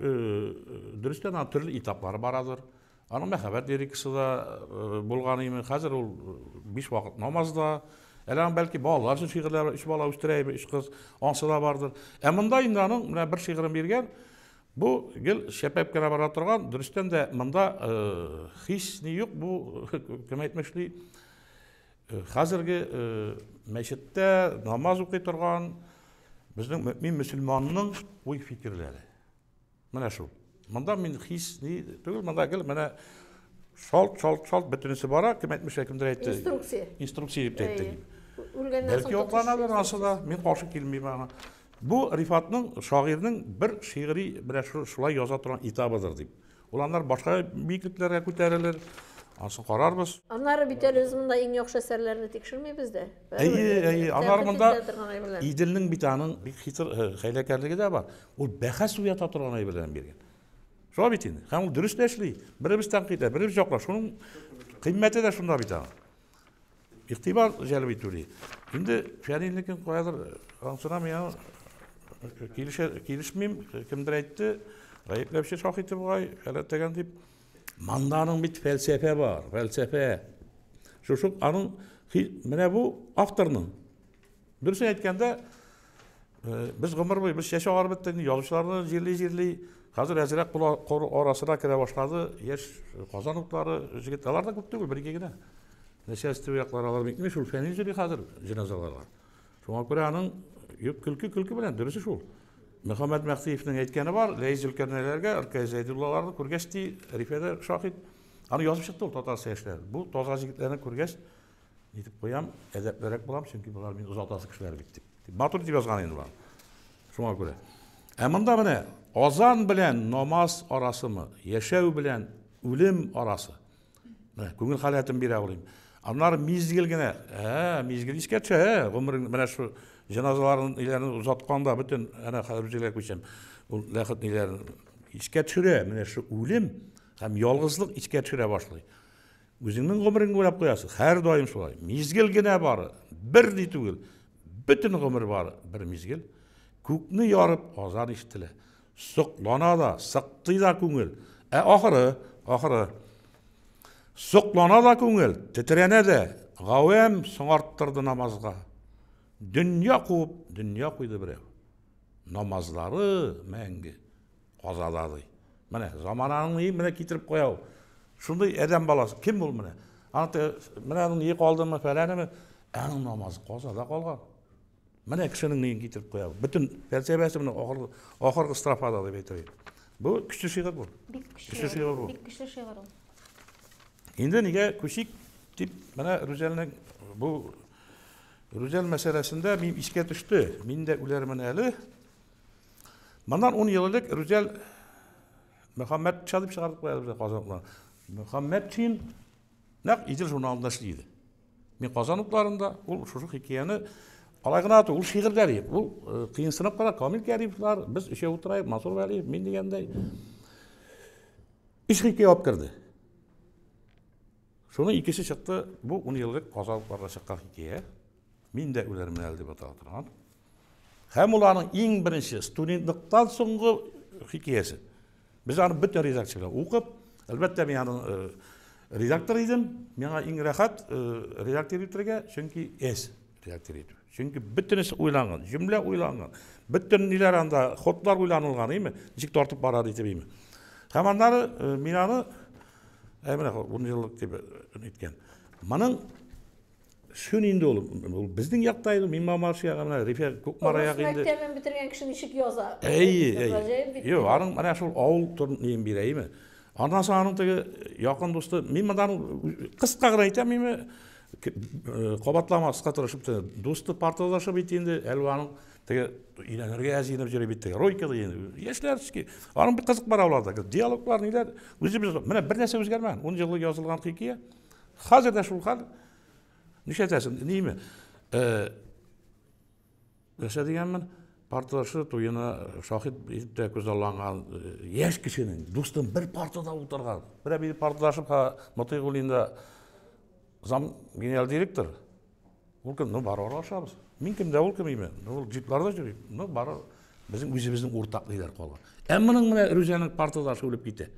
дөрестән аның төрле этаплары барадыр. Аның мәхәббәт лирикасы да булган име. Хәзер ул 5 вакыт намазда. Әле аның бәлки балалар өчен шигырьләре, өч бала үстерә, өч кыз, ансы да бардыр. Ә монда инде аның менә бер шигырен биргән. Бу гел шәпәп кенә бара торган, дөрестән дә монда хис ни юк, бу кем әйтмешли, хәзерге мәчеттә намаз укый торган безнең мөмин мөселманның уй-фикерләре. Менә шул. Монда мин хис ни түгел, монда гел менә шалт, шалт, шалт бөтенесе бара, кем әйтмешә, кемдер әйтте. Инструкция. Инструкция дип әйтте. Үлгәннән Бәлки акланадыр ансы да, мин каршы килмим аңа. Бу Рифатның, шагыйрьнең бер шигъри менә шулай яза торган этабыдыр дип. Ул аннары башка биеклекләргә күтәрелер. Ансын карарбыз. Аннары бит әле без монда иң яхшы әсәрләрне тикшермибез дә. Әйе, әйе. Аннары монда Иделнең бит аның бик хитр хәйләкәрлеге дә бар. Ул бәхәс уята торган әйберләрен биргән. Шулай бит инде. Һәм ул дөрес тә эшли. Беребез тәнкыйть, беребез яклар. Шуның кыйммәте дә шунда бит аның. Игътибар җәлеп итү ди. Инде Фәнилнекен каядыр ансына мин килешә килешмим, кемдер әйтте, гаепләүче шаһиты бугай, фәлән дип. Монда аның бит фәлсәфә бар, фәлсәфә. Шушы аның менә бу авторның. Дөресен әйткәндә, без гомер буе без чәч агарып беттек, язучыларны җирли-җирли, хәзер әзрәк кул арасына керә башлады. Яшь Казан утлары, җегет, алар да күп түгел, бер-ике генә. Начальство яклары алар бит шул фәнил йөри хәзер җеназаларга. Шуңа күрә аның юк көлке көлке белән дөресе шул. Мөхәммәд Мәхтиевнең әйткәне бар, Ләйс Зөлкәрнәйләргә, Ркай Зәйдуллаларны күргәч ди, Рифә шаһит. Аны язып чыкты ул татар яшьләр. Бу таза җегетләрне күргәч, нитеп куям, әдәплерәк булам, чөнки болар мин озатасы кешеләр бит дип. Матур дип язган инде болар. Шуңа күрә. Ә монда менә азан белән намаз арасымы, яшәү белән үлем арасы. Менә күңел халәтен бирә алыйм. Аннары мизгел генә, ә, мизгел искә төшә, ә, гомерең менә шу җеназаларын ниләрен озатканда бөтен әнә хәзер үзегә күчәм. Ул ләхет ниләрен искә төшерә, менә шу үлем һәм ялгызлык искә төшерә башлый. Үзеңнең гомереңне уйлап куясың, һәр даим шулай. Мизгел генә бары, бер ни түгел, бөтен гомер бары бер мизгел. Күкне ярып азан ишетелә. Соклана да, сыктый да күңел. Ә ахыры, ахыры. Соклана да күңел, тетрәнә дә. Гавәм соңарттырды намазга. Дөнья куып, дөнья куйды берәү. Намазлары мәңге казада ди. Менә замананың ни менә китереп куя ул. Шундый адәм баласы. Кем ул менә? Аны менә аның ни калдымы, фәләнеме? Аның намазы казада калган. Менә кешенең ниен китереп куя. Бөтен фәлсәфәсе менә ахыргы ахыргы строфада дип әйтер идем. Бу көчле шигырь бу. Бик көчле шигырь бу. Бик көчле шигырь ул. Инде нигә күчик дип менә Рүзәлнең бу Рүзәл мәсьәләсендә мин искә төште. Мин дә үләрмен әле. Моннан 10 ел элек Рүзәл Мөхәммәтша дип чыгардык куя безгә Казан утлары. Мөхәммәтшин нәкъ Идел журналында эшли иде. Мин Казан утларында ул шушы хикәяне алай гына түгел, ул шигырьләр иде. Ул э, кыенсынып кына Камил Кәримовлар, без өчәү утырайык, Мансур Вәлиев, мин дигәндәй. Өч хикәя алып керде. Шуның икесе чыкты, бу 10 ел элек Казан утларында чыккан хикәя. Мин дә үләрмен әле дип атала торган. Һәм ул аның иң беренче студентлыктан соңгы хикәясе. Без аны бөтен редакция белән укып, әлбәттә, мин аның э, редактор идем. Миңа иң рәхәт э, редактор итәргә, чөнки эс редактор итү. Чөнки бөтенесе уйланган, җөмлә уйланган, бөтен ниләр анда, ходлар уйланылган, име? Ничек тартып бара итеп име? Һәм аннары э, мин аны ә менә 10 еллык дип әйткән. Моның Шун инде ул, ул безнең якта инде, мин Мамаш ягы, менә Рифә Кукмара ягы инде. Мәктәбен бетергән кеше ничек яза? Әйе, әйе. Юк, аның менә шул авыл турын бирә, әйеме? Аннан соң аның теге якын дусты, мин монда кыска гына әйтәм, име, кабатламаска тырышып, дусты партадашы бит инде, әле аның теге өйләнергә әзерләнеп йөри бит теге, Ройка ди инде. Яшьләрский. Аның бик кызык бар аларда. Диалоглар ниләр, үзебез менә бер нәрсә үзгәрмәгән. 10 еллык язылган хикәя. Хәзер дә шул хәл. Нишләтәсең, ниме? Э, нәрсә дигәнмен? Партадашы туена шаһит итеп тә күзалланган э, яшь кешенең дустым бер партада утырган. Бер бер партадашым Мотыйгуллин да зам генераль директор. Ул кем? Ну, бар аралашабыз. Мин кем дә ул кем име? Ну, ул джипларда йөри. Ну, бар безнең үзебезнең уртак ниләр калган. Ә моның менә Рүзәнең партадашы үлеп китә.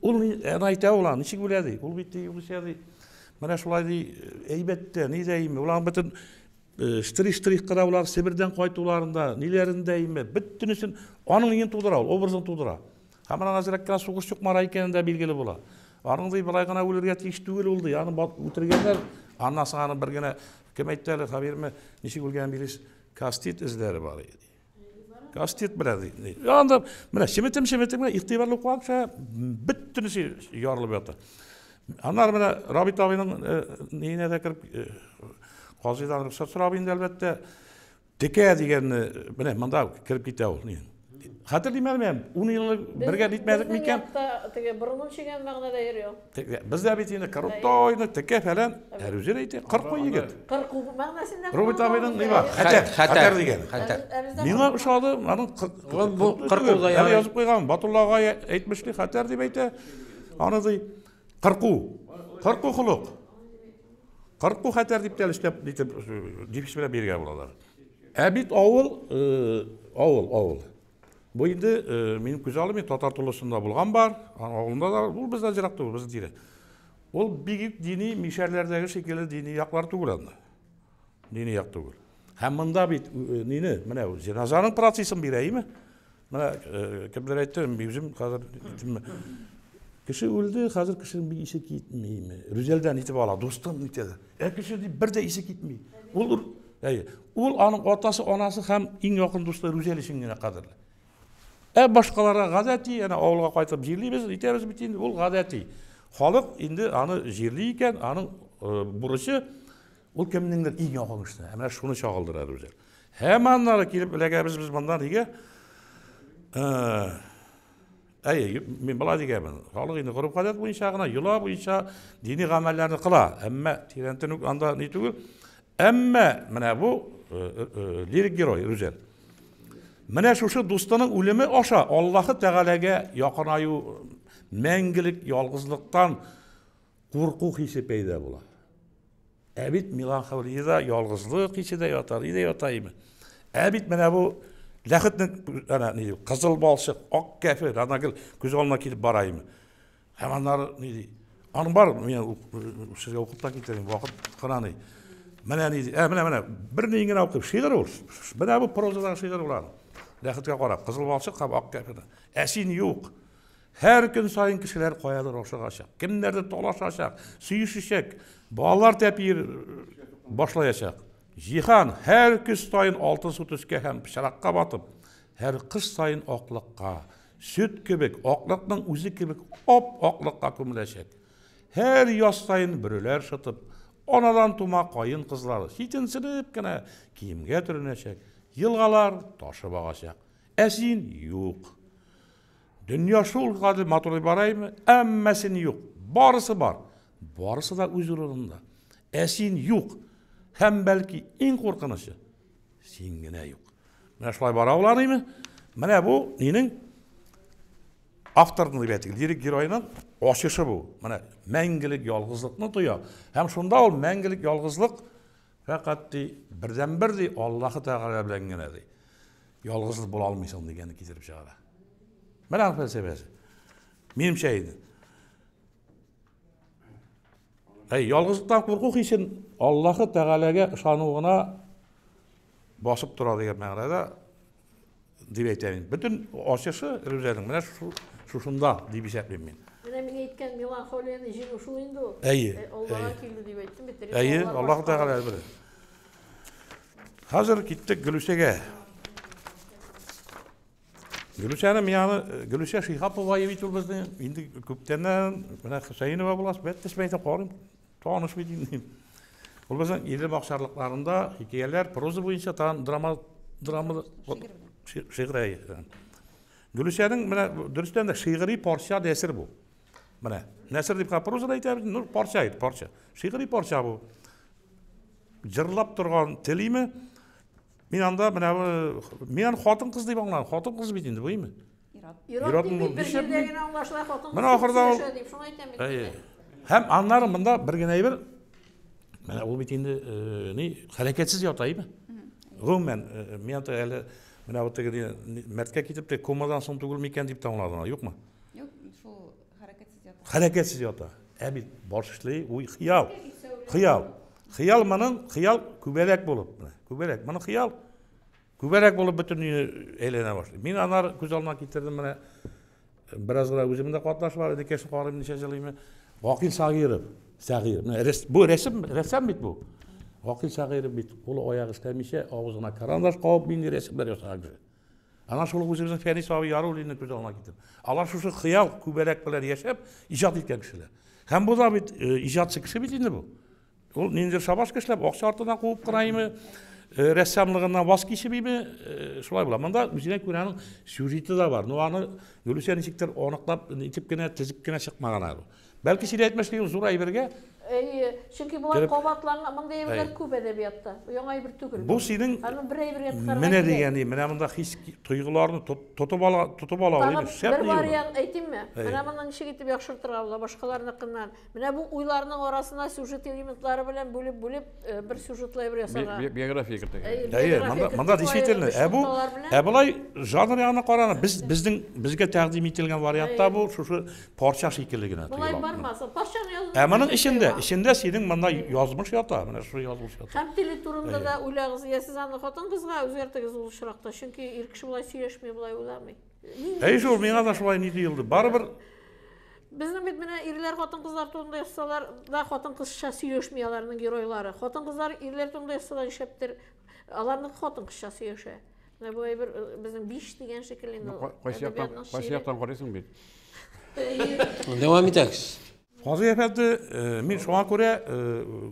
Ул әнә әйтә ул, ничек үлә ди? Ул бит ди, югыйсә ди. Менә шулай ди, әйбәттә, ни дә име, улар бөтен штрих-штрих кына улар Себердән кайтуларында, ниләрендә име, бөтенесен аның иген тудыра ул, образын тудыра. Һәм аның әзрәк кенә сугыш чукмара икәнен дә билгеле була. Аның ди болай гына үлергә тиеш түгел ул ди, аны үтергәннәр, аннан соң аны бер генә кем әйтте әле, Хәбирме, ничек үлгәнен билгесез, кастит эзләре бар иде. Кастет белән ди. Анда менә чеметем-чеметем генә игътибарлы укыган кеше бөтенесе ярылып ята. Аннары менә Рабит абыйның ниенә дә кереп казыйдан рөхсәт сорап инде әлбәттә. Текә дигәнне менә монда кереп китә ул. Хәтерлим әле мин, 10 ел бергә нитмәдек микән? Теге борынын чигән мәгънәдә йөри ул. Бездә бит инде крутой, текә фәлән, Рүзил әйтә, кырку егет. Кырку мәгънәсендә. Роберт абыйның ни бар? Хәтәр, хәтәр дигән. Хәтәр. Миңа ошады, аның бу кырку да ярый. Язып куйган, Батулла агай әйтмешли, хәтәр дип әйтә. Аны ди, кырку. Кырку холык. Кырку хәтәр дип тә эшләп итеп дефис белән биргән булалар. Ә бит авыл, авыл, авыл. Бу инде минем күз алдым, татар тулысында булган бар, авылында да, ул бездән ерак түгел, безнең тирә. Ул бик дини мишәрләрдәге шикелле дини яклар түгел анда. Дини як түгел. Һәм монда бит нине, менә җеназаның процессын бирә, име? Менә кемдер әйтте, мин үзем хәзер кеше үлде, хәзер кешенең бик исе китмиме? Рүзәлдән итеп ала, дустым итә. Ә кеше дип бер дә исе китми. Ул әйе, ул аның атасы, анасы һәм иң якын дусты Рүзәл өчен генә кадерле. Ә башкаларга гадәти, әнә авылга кайтып җирлибез, итәбез бит инде, ул гадәти. Халык инде аны җирли икән, аның бурычы ул кемнеңдер иң якын кешесенә. Ә менә шуны чагылдыра Рүзәл. Һәм аннары килеп эләгәбез без монда нигә? Әйе, мин болай дигәнмен. Халык инде гореф-гадәт буенча гына, йола буенча дини гамәлләрне кыла. Әмма тирәнтен үк анда ни түгел. Әмма менә бу лирик герой Рүзәл. Менә шушы дустының үлеме аша Аллаһы Тәгаләгә якынаю, мәңгелек ялгызлыктан курку хисе пәйда була. Ә бит меланхолиядә ялгызлык хисе дә ята, ни дә ята име. Ә бит менә бу ләхетнең әнә ни кызыл балчык, ак кәфер, ана гел күз алдына килеп бара име. Һәм аннары ни ди? Аның бар, мин сезгә укып та китерим, вакыт кына ни. Менә ни ди? Ә, менә, менә, бер ни генә укыйм. Шигырь ул. Менә бу прозадан шигырь ул аның. Ләхеткә карап, кызыл балчык һәм ак кәфер. Ә син юк. Һәр көн саен кешеләр каядыр ашыгачак, кемнәрдер талашачак, сөешечәк, балалар тәпиер башлаячак. Җиһан һәр көз саен алтынсу төскә һәм пычракка батып, һәр кыш саен аклыкка, Сөт кебек, аклыкның үзе кебек ап-аклыкка күмеләчәк. Һәр яз саен бөреләр шытып, анадан тума каен кызлары читенсенеп кенә киемгә төренәчәк, елгалар ташып агачак. Ә син юк. Дөнья шул кадәр матур дип бараймы? Әмма син юк. Барысы бар. Барысы да үз урынында. Ә син юк. Һәм бәлки иң куркынычы, син генә юк. Менә шулай бара улар име? Менә бу нинең авторның дип әйтик, лирик геройның ачышы бу. Менә мәңгелек ялгызлыкны тоя. Һәм шунда ул мәңгелек ялгызлык фәкать ди, бердәнбер ди, Аллаһы Тәгалә белән генә ди. Ялгызлык була алмыйсың дигәнне китереп чыгара. Менә аның фәлсәфәсе. Минемчә инде. Әй, ялгызлыктан курку хисен Аллаһы Тәгаләгә ышану гына басып тора дигән мәгънәдә дип әйтәм мин. Бөтен ачышы Рүзәнең менә шушында дип исәплим мин. Менә мин әйткән меланхолияне җиңү шул инде ул. Әйе. Аллаһка килде дип әйттем бит. Әйе, Аллаһ Тәгалә белә. Хәзер киттек Гөлүсәгә. Гөлүсәне мин аны Гөлүсә Шиһапова бит ул безнең инде күптәннән менә Хөсәенова буласы, бәттәш мәйтәм карыйм. Таныш бит инде. Ул безнең Идел бакчарлыкларында хикәяләр, проза буенча тагын драма драма шигырь. Гөлүсәнең менә дөрестән дә шигъри парча нәсер бу. Менә нәсер дип проза да әйтәбез, ну парча әйт, парча. Шигъри парча бу. Җырлап торган телиме? Мин анда менә мин аны хатын-кыз дип аңладым. Хатын-кыз бит инде бу, име? Ир-ат дип бит бер җирдә генә аңлашыла, хатын-кыз Менә ахырда ул сөйләшә дип, шуны әйтәм бит. Әйе. Һәм аннары монда бер генә әйбер, менә ул бит инде ни, хәрәкәтсез ята, име? Гомумән, мин анда әле менә вот теге мәрткә китеп те комадан соң түгел микән дип тә аңладым, юкмы? Юк, шул хәрәкәтсез ята. Хәрәкәтсез ята. Ә бит баш эшли, уй, хыял. Хыял. Хыял моның хыял күбәләк булып, менә күбәләк. Моның хыял күбәләк булып бөтен өйне әйләнә башлый. Мин анар күз алдына китердем менә бераз гына үземнең дә катнаш бар, энекәшне карыйм ничә җыл име. Гакил Сагиров, Сагир. Менә рәс, бу рәсем, рәссам бит бу. Гакил Сагиров бит кулы аягы эшләмичә, авызына карандаш кабып нинди рәсемнәр ясаган кеше. Ана шул ук үзебезнең Фәнис абый Яруллинны күз алдына китердем. Алар шушы хыял күбәләк белән яшәп, иҗат иткән кешеләр. Һәм бу да бит э, иҗатчы кеше бит инде бу. Ул ниндидер шабашка эшләп, акча артыннан куып кына име, э, рәссамлыгыннан ваз кичеп име, э, шулай була. Монда үзенә күрә аның сюжеты да бар. Но аны Гөлүсә ничектер аныклап, итеп кенә, тезеп кенә чыкмаган әле. Бәлки син әйтмешли, ул зур әйбергә. Әйе, чөнки болар кабатланган, мондый әйберләр күп әдәбиятта. Бу яңа әйбер түгел. Бу синең Аны бер әйбергә тыгарга менә дигән, менә монда хис тойгыларны тотып ала, тотып ала ул. Шәп бер вариант әйтимме? Менә моны ничек итеп яхшыртырга була башкаларныкыннан. Менә бу уйларның арасына сюжет элементлары белән бүлеп-бүлеп э, бер сюжетлы әйбер ясарга. Биография кертергә. Әйе, монда монда действительно, ә бу ә болай жанр ягына карана, без безнең безгә тәкъдим ителгән вариантта бу шушы парча шикелле генә тоела. Болай бармас. Парчаны язу. Ә моның эчендә, эчендә синең монда язмыш ята, менә шушы язмыш ята. Һәм теле турында да уйлагыз. Я сез аны хатын-кызга үзгәртегез ул очракта, чөнки ир кеше болай сөйләшми, болай уйламый. Әй шул, миңа да шулай ни тоелды. Барыбер Безнең бит менә ирләр хатын-кызлар турында язсалар да хатын-кызча сөйләшми аларның геройлары. Хатын-кызлар ирләр турында язсалар нишләптер аларныкы хатын-кызча сөйләшә. Менә бу әйбер э, безнең биш дигән шикелле инде ул. Кайсы яктан, кайсы яктан карыйсың бит. Дәвам итәгез. Казый әфәнде, э, мин шуңа күрә э,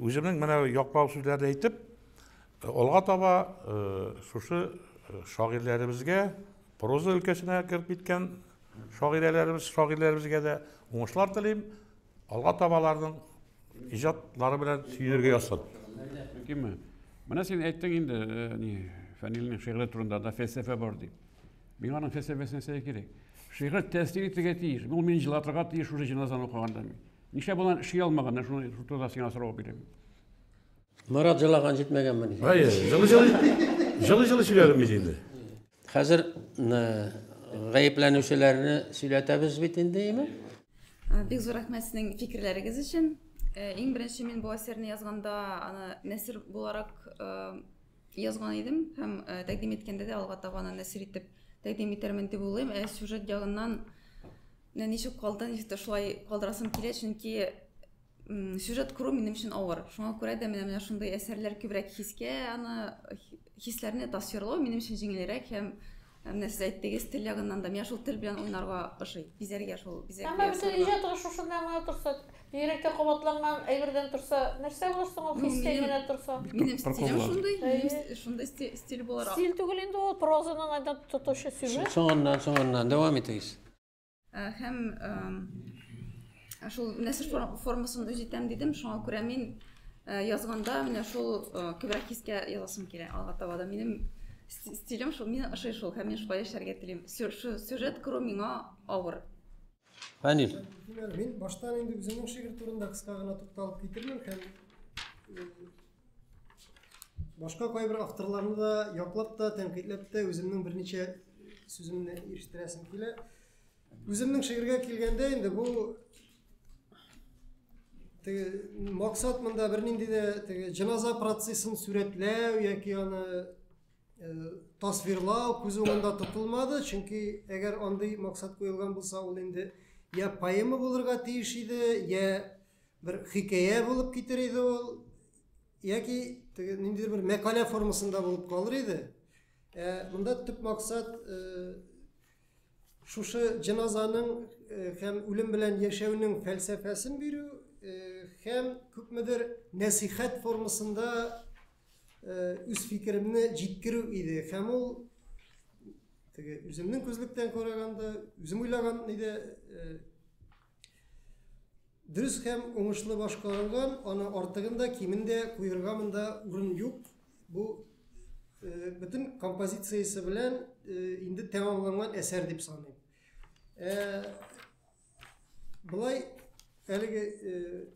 үземнең менә яклау сүзләрен әйтеп, алга таба шушы шагыйрьләребезгә, проза өлкәсенә кереп киткән шагыйрәләребез, шагыйрьләребезгә дә уңышлар телим. Алга таба аларның иҗатлары белән сөенергә язсын. Мөмкинме? Менә син әйттең инде, э, ни, Фәнилнең шигыре турында да фәлсәфә бар дип. Миңа аның фәлсәфәсе нәрсәгә кирәк? Шигырь тәэсир итәргә тиеш. Ул мине җылатырга тиеш шушы җеназаны укыганда мин. Нишләп алар эшли алмаган? Шуны шул турыда сиңа сорау бирәм. Марат җылаган җитмәгәнмени? Әйе, җылы-җылы җылы-җылы сөйләдем бит инде. Хәзер гаепләнүчеләрне сөйләтәбез бит инде, име? Бик зур рәхмәт сезнең фикерләрегез өчен. Иң беренче мин бу әсәрне язганда аны нәсер буларак язган идем һәм тәкъдим иткәндә дә алга таба аны нәсер итеп тәкъдим итәрмен дип уйлыйм. Ә сюжет ягыннан менә ничек калды, ничек тә шулай калдырасым килә, чөнки сюжет кору минем өчен авыр. Шуңа күрә дә менә менә шундый әсәрләр күбрәк хискә, аны хисләрне тасвирлау минем өчен җиңелрәк һәм менә сез әйттегез тел ягыннан да миңа шул тел белән уйнарга ошый, бизәргә шул бизәк. Әмма бөтен иҗатыгыз шушыннан гына торса, бигрәк тә кабатланган әйбердән торса, нәрсә булыр соң ул хистән генә торса? Минем стилем шундый, минем шундый стиль буларак. Стиль түгел инде ул, прозаның анда тотышы сюжет. Соңыннан, соңыннан дәвам итегез. Һәм шул нәсер формасын үз итәм дидем, шуңа күрә мин язганда менә шул күбрәк хискә язасым килә алга таба да. Минем стилем шул, миңа ошый шул, һәм мин шулай яшәргә телим. Сюжет кору миңа авыр. Фәнил. Мин баштан инде үземнең шигырь турында кыска гына тукталып китермен һәм башка кайбер авторларны да яклап та, тәнкыйтьләп тә үземнең берничә сүземне ирештерәсем килә. Үземнең шигырьгә килгәндә инде бу теге максат монда бернинди дә теге җеназа процессын сурәтләү яки аны э, тасвирлау күз уңында тотылмады, чөнки әгәр андый максат куелган булса, ул инде я поэма булырга тиеш иде, я бер хикәя булып китер иде ул, яки теге ниндидер бер мәкалә формасында булып калыр иде. Ә монда төп максат э, шушы җеназаның э, һәм үлем белән яшәүнең фәлсәфәсен бирү э, һәм күпмедер нәсихәт формасында үз фикеремне җиткерү иде. Һәм ул теге үземнең күзлектән караганда, үзем уйлаган иде, Дөрес һәм уңышлы башкарылган, аны артыгын да, кимен дә куерга монда урын юк. Бу э, бөтен композициясе белән э, инде тәмамланган әсәр дип саныйм. Э, былай әлеге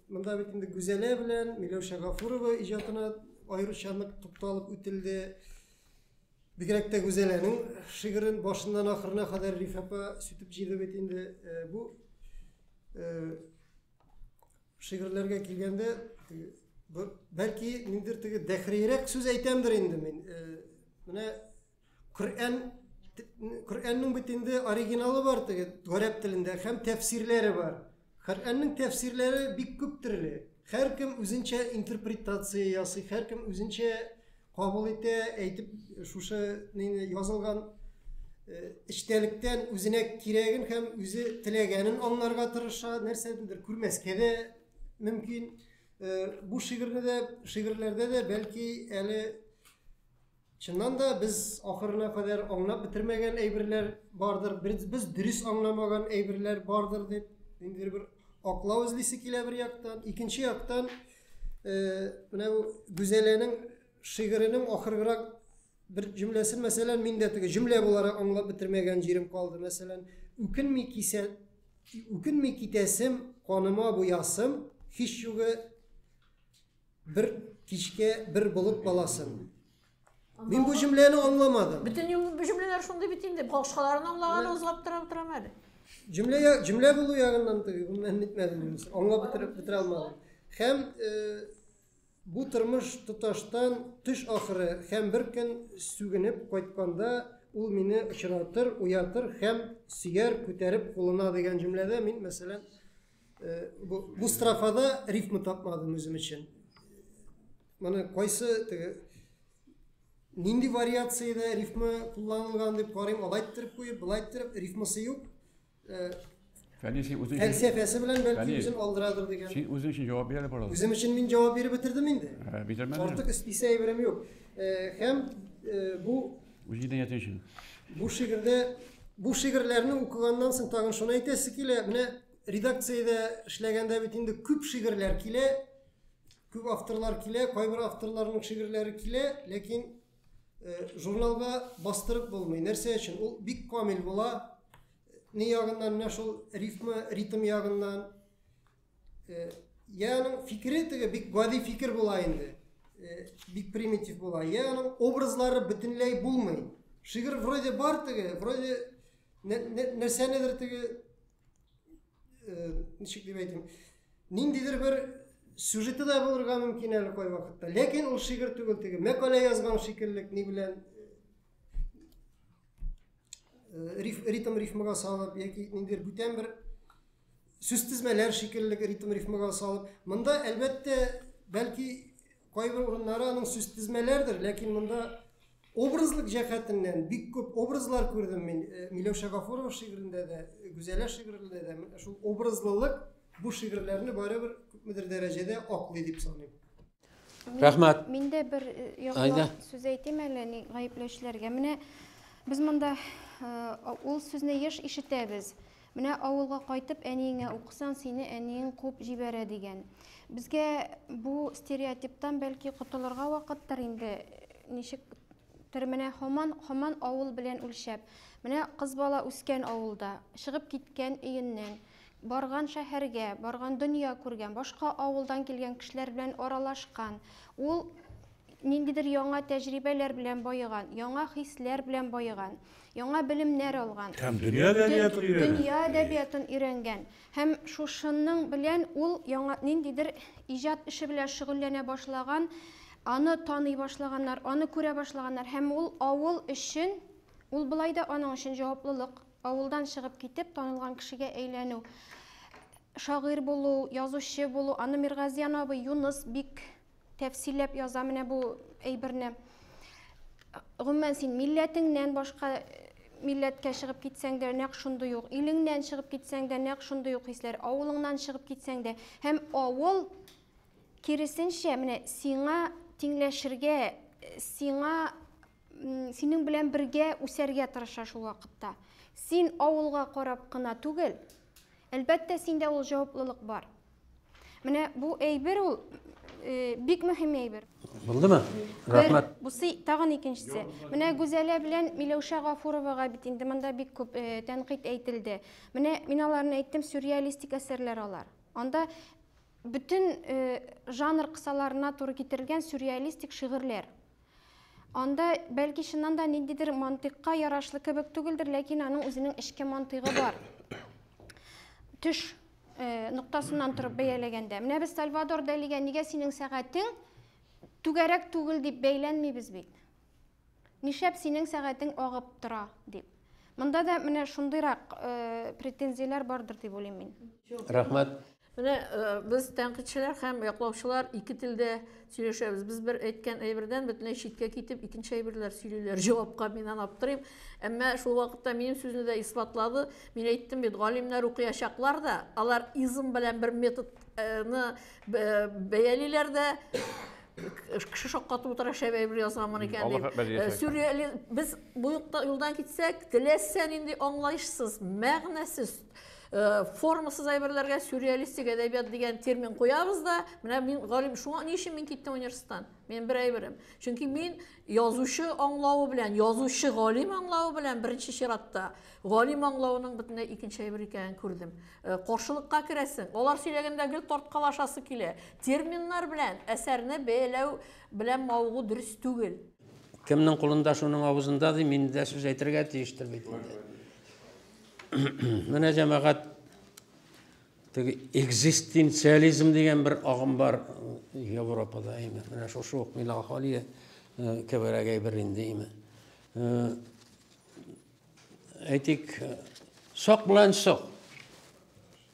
монда бит инде Гүзәлә белән Миләүшә Гафурова иҗатына аеруча нык тукталып үтелде. Бигрәк тә Гүзәләнең шигырен башыннан ахырына кадәр Риф апа сүтеп җыйды бит инде. Э, бу э, шигырьләргә килгәндә, Бәлки ниндидер теге дәхрирәк сүз әйтәмдер инде мин. Менә Коръән Коръәннең бит инде оригиналы бар теге гарәп телендә һәм тәфсирләре бар. Коръәннең тәфсирләре бик күп төрле. Һәркем үзенчә интерпретация ясый, һәркем үзенчә кабул итә, әйтеп шушы нине язылган эчтәлектән үзенә кирәген һәм үзе теләгәнен аңларга тырыша, нәрсәдер күрмәскә дә мөмкин. Бу шигырьне дә, шигырьләрдә дә бәлки әле чыннан да без ахырына кадәр аңлап бетермәгән әйберләр бардыр, без дөрес аңламаган әйберләр бардыр дип, ниндидер бер аклау эзлисе килә бер яктан. Икенче яктан, менә бу Гүзәләнең шигыренең ахыргырак бер җөмләсен, мәсәлән, мин дә теге җөмлә буларак аңлап бетермәгән җирем калды. Мәсәлән, үкенми кисә, үкенми китәсем, каныма буясым, һич югы бер кичкә бер болыт баласын. Мин бу җөмләне аңламадым. Бөтен җөмләләр шундый бит инде. Башкаларын аңлаган озлап тора утырам әле. Җөмлә җөмлә булу ягыннан теге гомумән нитмәдем мин. Аңлап бетереп бетерә алмадым. Һәм бу тормыш тоташтан төш ахыры һәм бер көн сүгенеп кайтканда ул мине очратыр, уятыр һәм сөяр күтәреп кулына дигән җөмләдә мин, мәсәлән, бу, бу строфада рифма тапмадым үзем өчен. Моны кайсы теге нинди вариациядә рифма кулланылган дип карыйм, алай иттереп куеп, былай иттереп, рифмасы юк. Фәни, син үзең фәлсәфәсе белән бәлки үзен алдырадыр дигән. Син үзең өчен җавап бир әле, пожалуйста. Үзем өчен мин җавап биреп бетердем инде. Бетермәдем. Артык өстисе әйберем юк. Һәм бу үз җинаятең өчен. Бу шигырьдә бу шигырьләрне укыганнан соң тагын шуны әйтәсе килә. Менә редакциядә эшләгәндә бит инде күп шигырьләр килә, күп авторлар килә, кайбер авторларның шигырьләре килә, ләкин журналга бастырып булмый. Нәрсә өчен? Ул бик камил була. Ни ягыннан, менә шул рифма, ритм ягыннан. Я аның фикере теге бик гади фикер була инде. Бик примитив була. Я аның образлары бөтенләй булмый. Шигырь вроде бар теге, вроде нәрсәнедер теге ничек дип әйтим, ниндидер бер сюжеты да булырга мөмкин әле кайвакытта. Ләкин ул шигырь түгел теге, мәкалә язган шикелле ни белән риф, ритм рифмага салып яки ниндидер бүтән бер сүз тезмәләр шикелле ритм рифмага салып. Монда әлбәттә, бәлки кайбер урыннары аның сүз тезмәләрдер, ләкин монда образлык җәһәтеннән бик күп образлар күрдем мин. Миләүшә Гафурова шигырендә дә, Гүзәлә шигырендә дә шул образлылык бу шигырьләрне барыбер күпмедер дәрәҗәдә аклый дип саныйм. Рәхмәт. Мин дә бер яклап сүз әйтим әле ни гаепләүчеләргә. Менә без монда ул сүзне еш ишетәбез. Менә авылга кайтып әниеңә укысаң, сине әниең куып җибәрә дигән. Безгә бу стереотиптан бәлки котылырга вакыттыр инде. Ничектер менә һаман, һаман авыл белән үлчәп. Менә кыз бала үскән авылда, чыгып киткән өеннән, барган шәһәргә, барган дөнья күргән, башка авылдан килгән кешеләр белән аралашкан. Ул ниндидер яңа тәҗрибәләр белән баеган, яңа хисләр белән баеган, яңа белемнәр алган. Һәм дөнья әдәбиятын өйрәнгән. Дөнья әдәбиятын өйрәнгән. Һәм шушының белән ул яңа ниндидер иҗат эше белән шөгыльләнә башлаган, аны таный башлаганнар, аны күрә башлаганнар. Һәм ул авыл өчен, ул былай да аның өчен җаваплылык, авылдан чыгып китеп, танылган кешегә әйләнү, шагыйрь булу, язучы булу, аны Миргазиян абый Юныс бик тәфсилләп яза менә бу әйберне. Гомумән, син милләтеңнән башка милләткә чыгып китсәң дә нәкъ шундый ук, илеңнән чыгып китсәң дә нәкъ шундый ук хисләр, авылыңнан чыгып китсәң дә. Һәм авыл киресенчә менә сиңа тиңләшергә, сиңа синең белән бергә үсәргә тырыша шул вакытта. Син авылга карап кына түгел, әлбәттә, синдә ул җаваплылык бар. Менә бу әйбер ул бик мөһим әйбер. Булдымы? Рәхмәт. Бусы тагын икенчесе. Менә Гүзәлә белән Миләүшә Гафуровага бит инде монда бик күп тәнкыйть әйтелде. Менә мин аларны әйттем, сюрреалистик әсәрләр алар. Анда бөтен жанр кысаларына туры китерелгән сюрреалистик шигырьләр. Анда бәлки чыннан да ниндидер мантыйкка ярашлы кебек түгелдер, ләкин аның үзенең эчке мантыйгы бар. Төш. ноктасыннан торып бәяләгәндә, менә без Сальвадор Далигә нигә синең сәгатең түгәрәк түгел дип бәйләнмибез бит. Нишләп синең сәгатең агып тора дип. Монда да менә шундыйрак претензияләр бардыр дип уйлыйм мин. Рәхмәт. Менә без тәнкыйтьчеләр һәм яклаучылар ике телдә сөйләшәбез. Без бер әйткән әйбердән бөтенләй читкә китеп, икенче әйберләр сөйлиләр. Җавапка мин аны аптырыйм. Әмма шул вакытта минем сүзне дә исбатлады. Мин әйттем бит, галимнәр укыячаклар да, алар изм белән бер методны бәялиләр дә, кеше шаккатып утыра, шәп әйбер язганмын икән дип. Сюрреали без бу юлдан китсәк, теләсә нинди аңлаешсыз, мәгънәсез, формасыз әйберләргә сюрреалистик әдәбият дигән термин куябыз да, менә мин галим, шуңа ни өчен мин киттем университеттан? Минем бер әйберем. Чөнки мин язучы аңлавы белән, язучы галим аңлавы белән беренче чиратта галим аңлавының бөтенләй икенче әйбер икәнен күрдем. Каршылыкка керәсең. Алар сөйләгәндә гел тарткалашасы килә. Терминнар белән әсәрне бәяләү белән мавыгу дөрес түгел. Кемнең кулында, шуның авызында ди, мин дә сүз әйтергә тиештер бит инде. Менә җәмәгать, теге экзистенциализм дигән бер агым бар Европада, әйме. Менә шушы ук меланхолия кеберәк әйбер инде, әйме. Әйтик, сок белән сок.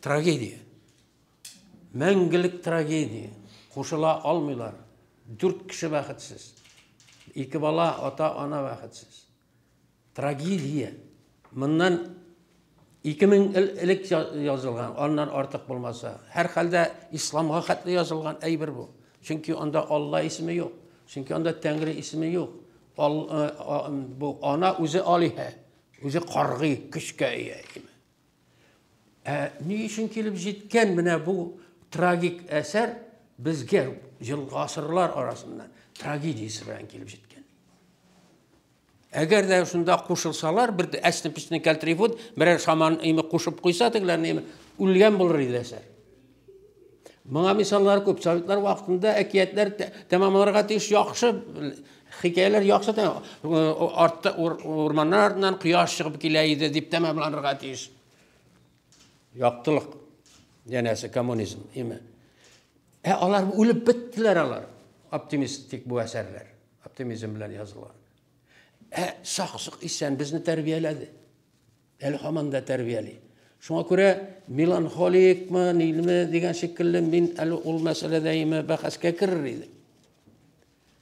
Трагедия. Мәңгелек трагедия. Кушыла алмыйлар. 4 кеше бәхетсез. 2 бала, ата-ана бәхетсез. Трагедия. Моннан 2000 ел элек язылган, аннан артык булмаса. Һәр хәлдә исламга хәтле язылган әйбер бу. Чөнки анда Алла исеме юк. Чөнки анда Тәңре исеме юк. Бу ана үзе алиһә, үзе каргый көчкә ия. Ә ни өчен килеп җиткән менә бу трагик әсәр безгә ел гасырлар арасыннан трагедиясе белән килеп җиткән. Әгәр дә шунда кушылсалар, бер әсне-песне кәлтрифут, берәр шаман име кушып куйса, тегеләрне име, үлгән булыр иде әсәр. Моңа мисаллар күп. Советлар вакытында әкиятләр тәмамларга тиеш яхшы, хикәяләр яхшы артта урманнар артыннан кояш чыгып килә иде дип тәмамланырга тиеш. Яктылык, янәсе коммунизм, име. Ә алар үлеп беттеләр алар. Оптимистик бу әсәрләр, оптимизм белән язылган. Ә сак-сок исән безне тәрбияләде. Әле һаман да тәрбияли. Шуңа күрә меланхоликмы, нилме дигән шикелле мин әле ул мәсьәләдә име бәхәскә керер идем.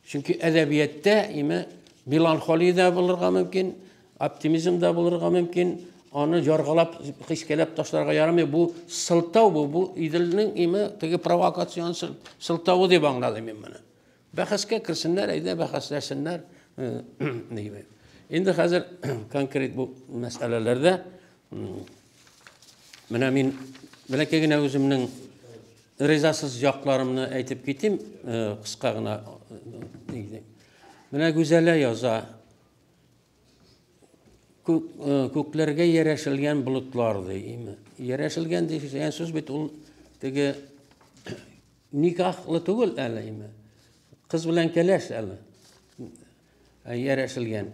Чөнки әдәбиятта име меланхолия да булырга мөмкин, оптимизм да булырга мөмкин. Аны яргалап, хискәләп ташларга ярамый. Бу сылтау бу, бу Иделнең име теге провокацион сылтавы дип аңладым мин моны. Бәхәскә керсеннәр, әйдә бәхәсләшсеннәр. Инде хәзер конкрет бу мәсьәләләрдә менә мин бәләкәй генә үземнең ризасыз якларымны әйтеп китим, кыска гына. Менә Гүзәлә яза. Күкләргә ярәшелгән болытлар ди, име? Ярәшелгән дигән сүз бит ул теге никахлы түгел әле, име? Кыз белән кәләш әле. Ярәшелгән.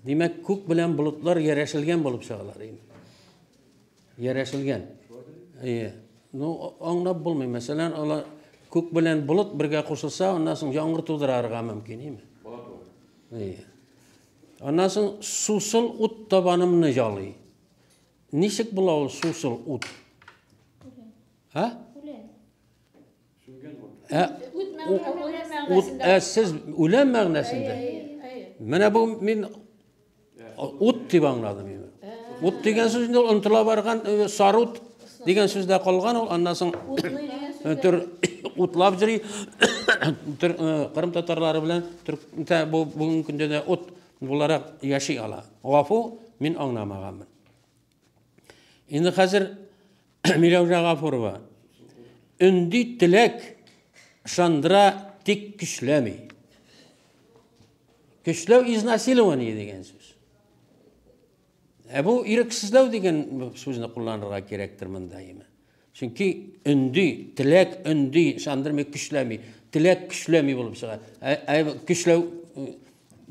Димәк, күк белән болытлар ярәшелгән булып чыгалар, име? Ярәшелгән. Әйе. Ну, аңлап булмый. Мәсәлән, алар күк белән болыт бергә кушылса, аннан соң яңгыр тудырырга мөмкин, име? Әйе. Аннан соң сусыл ут табанымны ялый. Ничек була ул сусыл ут? Һа? Ут, сез үлән мәгънәсендә. Менә бу мин ут дип аңладым инде. Ут дигән сүз инде ул онытыла барган сарут дигән сүз дә калган ул, аннан соң төр утлап йөри. Төр Кырым татарлары белән төрк бу бүгенге көндә дә ут буларак яши ала. Гафу, мин аңламаганмын. Инде хәзер Миләүшә Гафурова. Өнди теләк ышандыра, тик көчләми. Көчләү изнасилование дигән сүз. Ә бу ирексезләү дигән сүзне кулланырга кирәктер монда, име? Чөнки өнди, теләк өнди, ышандырмый, көчләми. Теләк көчләми булып чыга. Ә көчләү,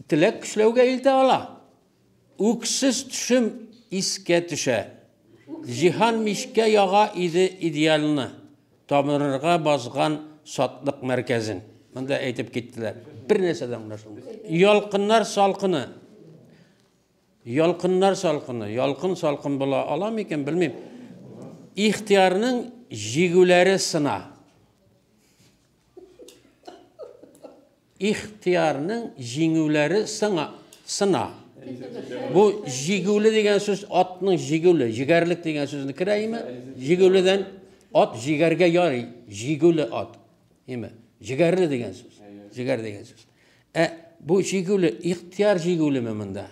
теләк көчләүгә илтә ала. Үксез төшем искә төшә. Җиһан мичкә яга иде идеалны, Тамырырга базган сатлык мәркәзен. Монда әйтеп киттеләр. Бер нәрсә дә аңлашылмый. Ялкыннар салкыны. Ялкыннар салкыны. Ялкын салкын була ала микән, белмим. Ихтыярның җигүләре сына. Ихтыярның җиңүләре сыңа, сына. Бу җигүле дигән сүз атның җигүле, җигәрлек дигән сүзне керә име? Җигүледән ат җигәргә ярый, җигүле ат. Име? Җигәрле дигән сүз. Җигәр дигән сүз. Ә бу җигүле, ихтыяр җигүлеме монда?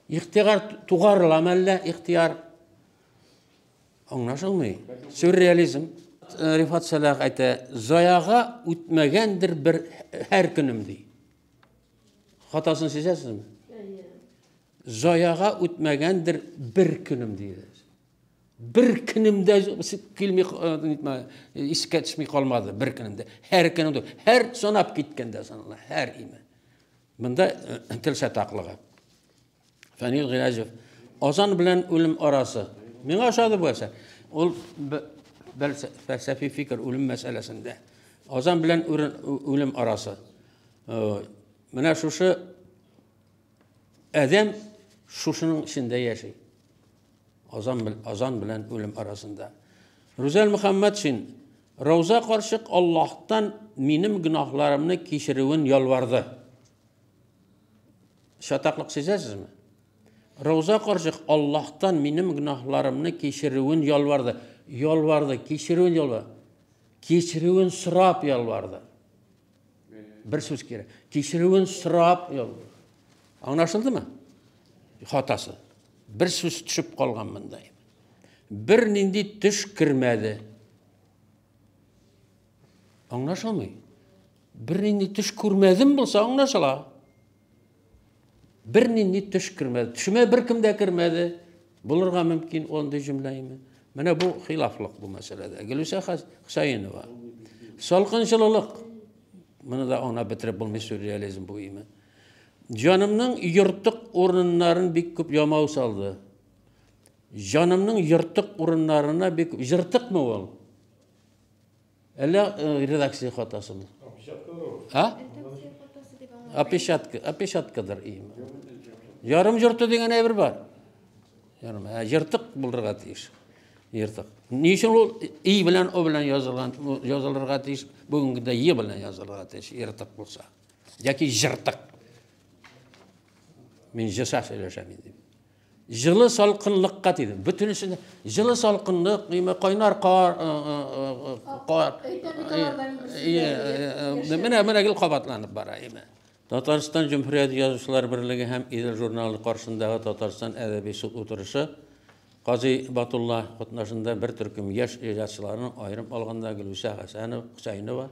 Ихтыяр тугарыламы әллә ихтыяр? Аңлашылмый. Сюрреализм. Э, Рифат Сәлах әйтә, заяга үтмәгәндер бер һәр көнем ди. Хатасын сизәсезме? Заяга үтмәгәндер бер көнем ди. Бер көнемдә килми э, искә төшми калмады бер көнемдә. Һәр көнемдә, һәр санап киткәндә санала, һәр име. Монда э, тел чатаклыгы. Фәнил Гыйләҗев. Азан белән үлем арасы. Миңа ошады бу әсәр. Ул фәлсәфи фикер үлем мәсьәләсендә. Азан белән үлем арасы. Э, менә шушы адәм шушының эчендә яши. Азан, азан белән үлем арасында. Рүзәл Мөхәммәтшин Рауза карчык Аллаһтан минем гөнаһларымны кичерүен ялварды. Чатаклык сизәсезме? Рауза карчык Аллаһтан минем гөнаһларымны кичерүен ялварды. Ялварды, кичерүен ялварды. Кичерүен сорап ялварды. Бер сүз кирәк. Кичерүен сорап ялварды. Аңлашылдымы? Хатасы. Бер сүз төшеп калган монда. Бер нинди төш кермәде. Аңлашылмый. Бернинди төш күрмәдем булса аңлашыла. Бернинди төш кермәде. Төшемә беркем дә кермәде. Булырга мөмкин андый җөмлә име. Менә бу хилафлык бу мәсьәләдә. Гөлүсә Хөсәенова. Салкын җылылык. Моны да аңлап бетереп булмый сюрреализм бу име. Җанымның йортык урыннарын бик күп ямау салды. Җанымның йортык урыннарына бик җыртыкмы ул? Әллә э, редакция хатасымы? А? Опечатка, опечаткадыр им. Ярым жырты дигән әйбер бар. Ярым, ә жыртык булырга тиеш. Жыртык. Ни өчен ул и белән о белән язылган, язылырга тиеш? Бүгенге көндә е белән язылырга тиеш, ертык булса. Яки жыртык. Мин җыса сөйләшәм инде. Җылы салкынлыкка тиде. Бөтенесендә җылы салкынлык, ниме кайнар кар, кар. Менә менә гел кабатланып бара, име. Татарстан Җөмһүрияте Язучылар берлеге һәм Идел журналы каршындагы Татарстан әдәби суд утырышы Казый Батулла катнашында бер төркем яшь иҗатчыларның, аерым алганда Гөлүсә Хәсәнова, Хөсәенова,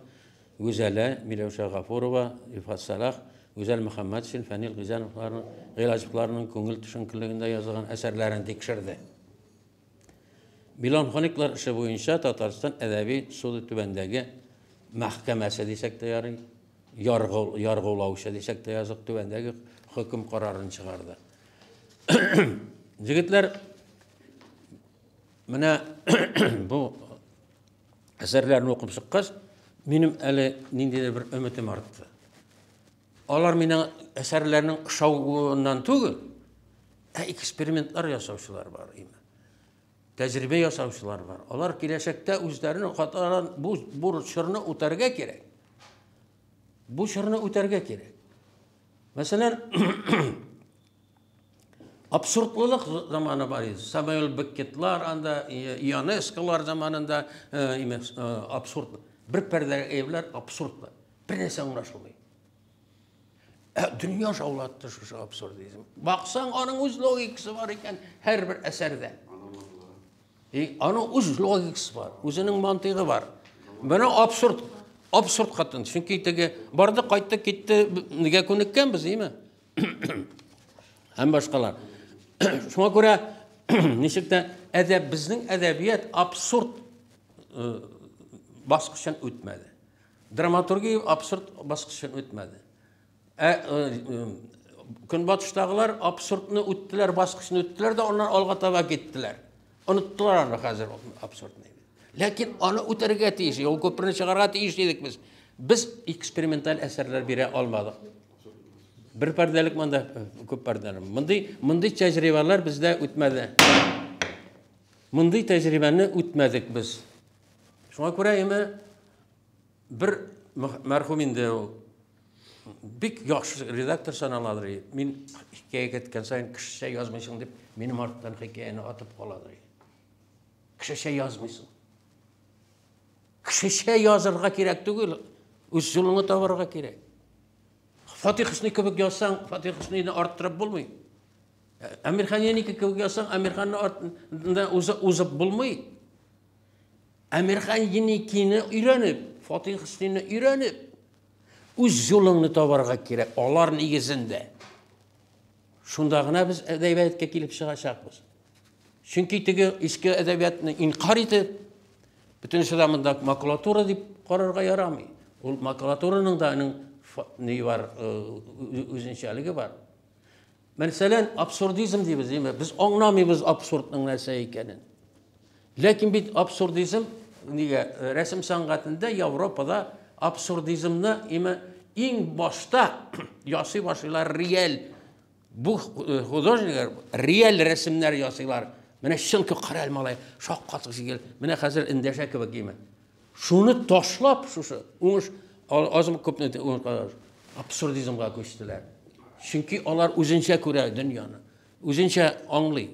Гүзәлә, Миләүшә Гафурова, Рифат Сәлах, Гүзәл Мөхәммәтшин, Фәнил Гыйзәновларның, Гыйлаҗевларның күңел төшенкелегендә язылган әсәрләрен тикшерде. Меланхоликлар эше буенча Татарстан әдәби суды түбәндәге мәхкәмәсе дисәк тә ярый, яргы, яргылаучы дисәк тә язык түбәндәге хөкем карарын чыгарды. Егетләр, менә бу әсәрләрне укып чыккач, минем әле ниндидер бер өметем артты. Алар минем әсәрләрнең ошавыннан түгел, ә экспериментлар ясаучылар бар име. Тәҗрибә ясаучылар бар. Алар киләчәктә үзләренең хаталарын бу бу чорны үтәргә кирәк. Бу чорны үтәргә кирәк. Мәсәлән, Абсурдлылык заманы бар иде. Самуэль Беккетлар анда, Ионесколар заманында э, э, абсурд. Бер пәрдәгә әйберләр абсурдлы. Бер нәрсә аңлашылмый. Ә дөнья шаулатты шушы абсурдизм. Баксаң, аның үз логикасы бар икән һәрбер әсәрдә. И аның үз логикасы бар, үзенең мантыйгы бар. Менә абсурд, абсурд хатын. Чөнки теге барды, кайтты, китте, нигә күнеккәнбез, име? Һәм башкалар. Шуңа күрә ничек тә әдәп безнең әдәбият абсурд э, баскычын үтмәде. Драматургия абсурд баскычын үтмәде. Ә э, э, көнбатыштагылар абсурдны үттеләр, баскычны үттеләр дә аннан алга таба киттеләр. Оныттылар аны хәзер абсурдны. Ләкин аны үтәргә тиеш, ул күперне чыгарга тиеш идек без. Без эксперименталь әсәрләр бирә алмадык. Бер пәрдәлек монда, күп пәрдәлек. Мондый, мондый тәҗрибәләр бездә үтмәде. Мондый тәҗрибәне үтмәдек без. Шуңа күрә име бер мәрхүм инде ул бик яхшы редактор саналадыр. Мин хикәя керткән саен кешечә язмыйсың дип, минем арттан хикәяне атып каладыр. Кешечә язмыйсың. Кешечә язырга кирәк түгел, үз юлыңны табарга кирәк. Фатих Хөсни кебек язсаң, Фатих Хөснине арттырып булмый. Әмирхан Еники кебек язсаң, Әмирханны артында узып булмый. Әмирхан Еникине өйрәнеп, Фатих Хөснине өйрәнеп, үз юлыңны табарга кирәк, алар нигезендә. Шунда гына без әдәбиятка килеп чыгачакбыз. Чөнки теге иске әдәбиятны инкар итеп, бөтенесе дә монда макулатура дип карарга ярамый. Ул макулатураның да аның ни бар, үзенчәлеге бар. Мәсәлән, абсурдизм дибез, димме? Без аңламыйбыз абсурдның нәрсә икәнен. Ләкин бит абсурдизм нигә рәсем сәнгатендә Европада абсурдизмны име иң башта ясый башлыйлар реаль. Бу художниклар реаль рәсемнәр ясыйлар. Менә чын караль малай, шаккатык шикелле. Менә хәзер эндәшә кебек име. Шуны ташлап, шушы уңыш азмы күпме абсурдизмга күчтеләр. Чөнки алар үзенчә күрә дөньяны, үзенчә аңлый.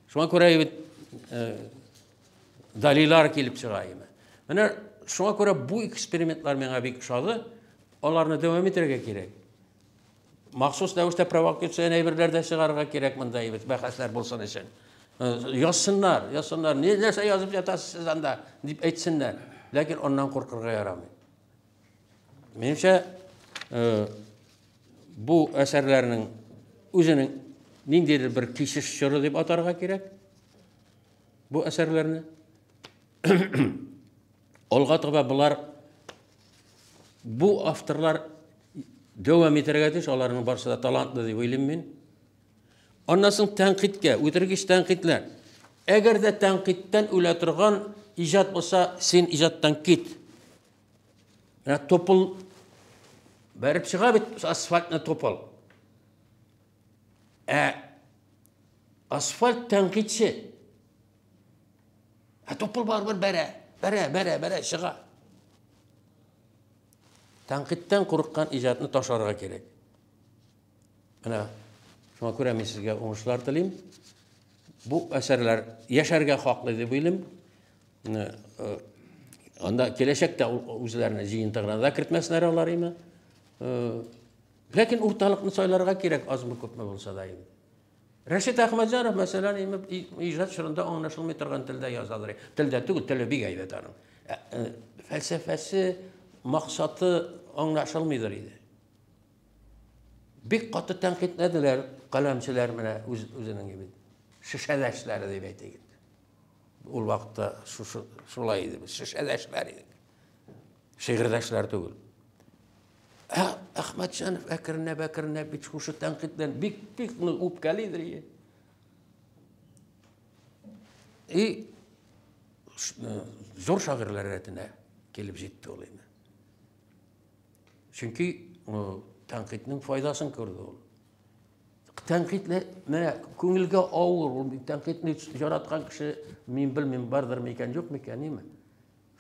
Шуңа күрә бит Далилар килеп чыга име. Менә шуңа күрә бу экспериментлар миңа бик ошады. Аларны дәвам итәргә кирәк. Махсус рәвештә провокацион әйберләр дә чыгарырга кирәк монда бит, бәхәсләр булсын өчен. Язсыннар, язсыннар. Ни нәрсә язып ятасыз сез анда, дип әйтсеннәр. Ләкин аннан куркырга ярамый. Минемчә, бу әсәрләрнең үзенең ниндидер бер кичеш чоры дип атарга кирәк. Бу әсәрләрне. Алга таба болар бу авторлар дәвам итәргә тиеш, аларның барысы да талантлы дип уйлыйм мин. Аннан соң тәнкыйтькә, үтергеч тәнкыйтьләр. Әгәр дә тәнкыйтьтән үлә торган иҗат булса, син иҗаттан кит. Менә топыл бәреп чыга бит асфальтны топыл. Ә асфальт тәнкыйтьче. Ә топыл барыбер бәрә, бәрә, бәрә, бәрә чыга. Тәнкыйтьтән курыккан иҗатны ташларга кирәк. Менә шуңа күрә мин сезгә уңышлар телим. Бу әсәрләр яшәргә хаклы дип уйлыйм. Анда киләчәктә үзләренә җыентыгына да кертмәсләр алар име. Ләкин урталыкны сайларга кирәк, азмы күпме булса да инде. Рәшит Әхмәтҗанов, мәсәлән, иҗат чорында аңлашылмый торган телдә язадыр. Телдә түгел, теле бик әйбәт аның. Фәлсәфәсе, максаты аңлашылмыйдыр иде. Бик каты тәнкыйтьләделәр каләмчеләр менә үз үзенең бит. Шешәдәшләре дип әйтик. Ул вакытта шушы шулай иде, без шешәдәшләр идек. Шигырьдәшләр түгел. Ә Әхмәтҗанов әкренләп әкренләп бит шушы тәнкыйтьтән бик бик нык үпкәлидер. И зур шагыйрьләр рәтенә килеп җитте ул инде. Чөнки тәнкыйтьнең файдасын күрде ул. Тәнкыйтьне менә күңелгә авыр, ул тәнкыйтьне яраткан кеше мин белмим, бардыр микән, юк микән, ниме.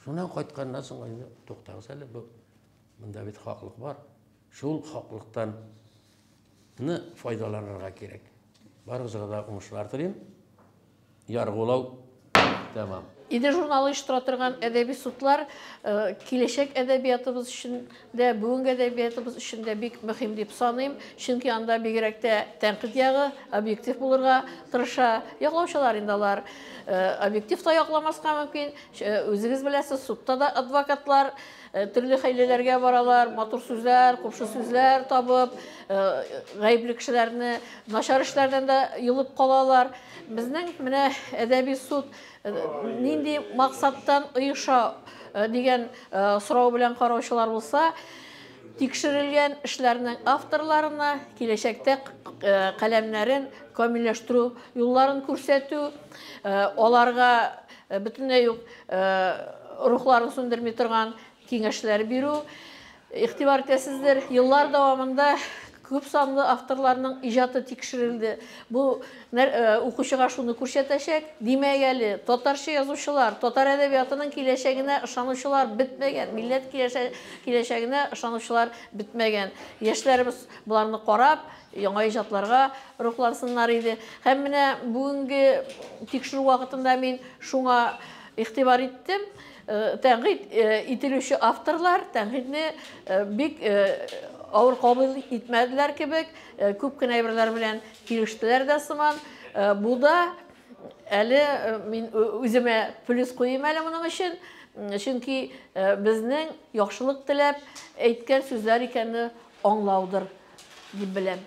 Шуннан кайтканнан соң инде туктагыз әле, бу монда бит хаклык бар. Шул хаклыктан ны файдаланырга кирәк. Барыгызга да уңышлар телим. Яргулау тәмам. Идел журналы оештыра торган әдәби судлар киләчәк әдәбиятыбыз өчен дә, бүгенге әдәбиятыбыз өчен дә бик мөһим дип саныйм. Чөнки анда бигрәк тә тәнкыйть ягы объектив булырга тырыша. Яклаучылар инде алар объектив та якламаска мөмкин. Үзегез беләсез, судта да адвокатлар төрле хәйләләргә баралар, матур сүзләр, купшы сүзләр табып, гаепле кешеләрне начар эшләрдән дә йолып калалар. Безнең менә әдәби суд нинди максаттан оеша дигән сорау белән караучылар булса, тикшерелгән эшләрнең авторларына киләчәктә каләмнәрен камилләштерү юлларын күрсәтү, аларга бөтенләй үк рухларын сүндерми торган киңәшләр бирү. Игътибар итәсездер, еллар дәвамында күп санлы авторларның иҗаты тикшерелде. Бу укучыга шуны күрсәтәчәк, димәк әле, татарча язучылар, татар әдәбиятының киләчәгенә ышанучылар бетмәгән, милләт киләчәгенә ышанучылар бетмәгән. Яшьләребез боларны карап, яңа иҗатларга рухлансыннар иде. Һәм менә бүгенге тикшерү вакытында мин шуңа игътибар иттем. Тәнкыйть ителүче авторлар тәнкыйтьне бик авыр кабул итмәделәр кебек, күп кенә әйберләр белән килештеләр дә сыман. Бу да әле мин үземә плюс куйыйм әле моның өчен, чөнки безнең яхшылык теләп әйткән сүзләр икәнне аңлаудыр дип беләм.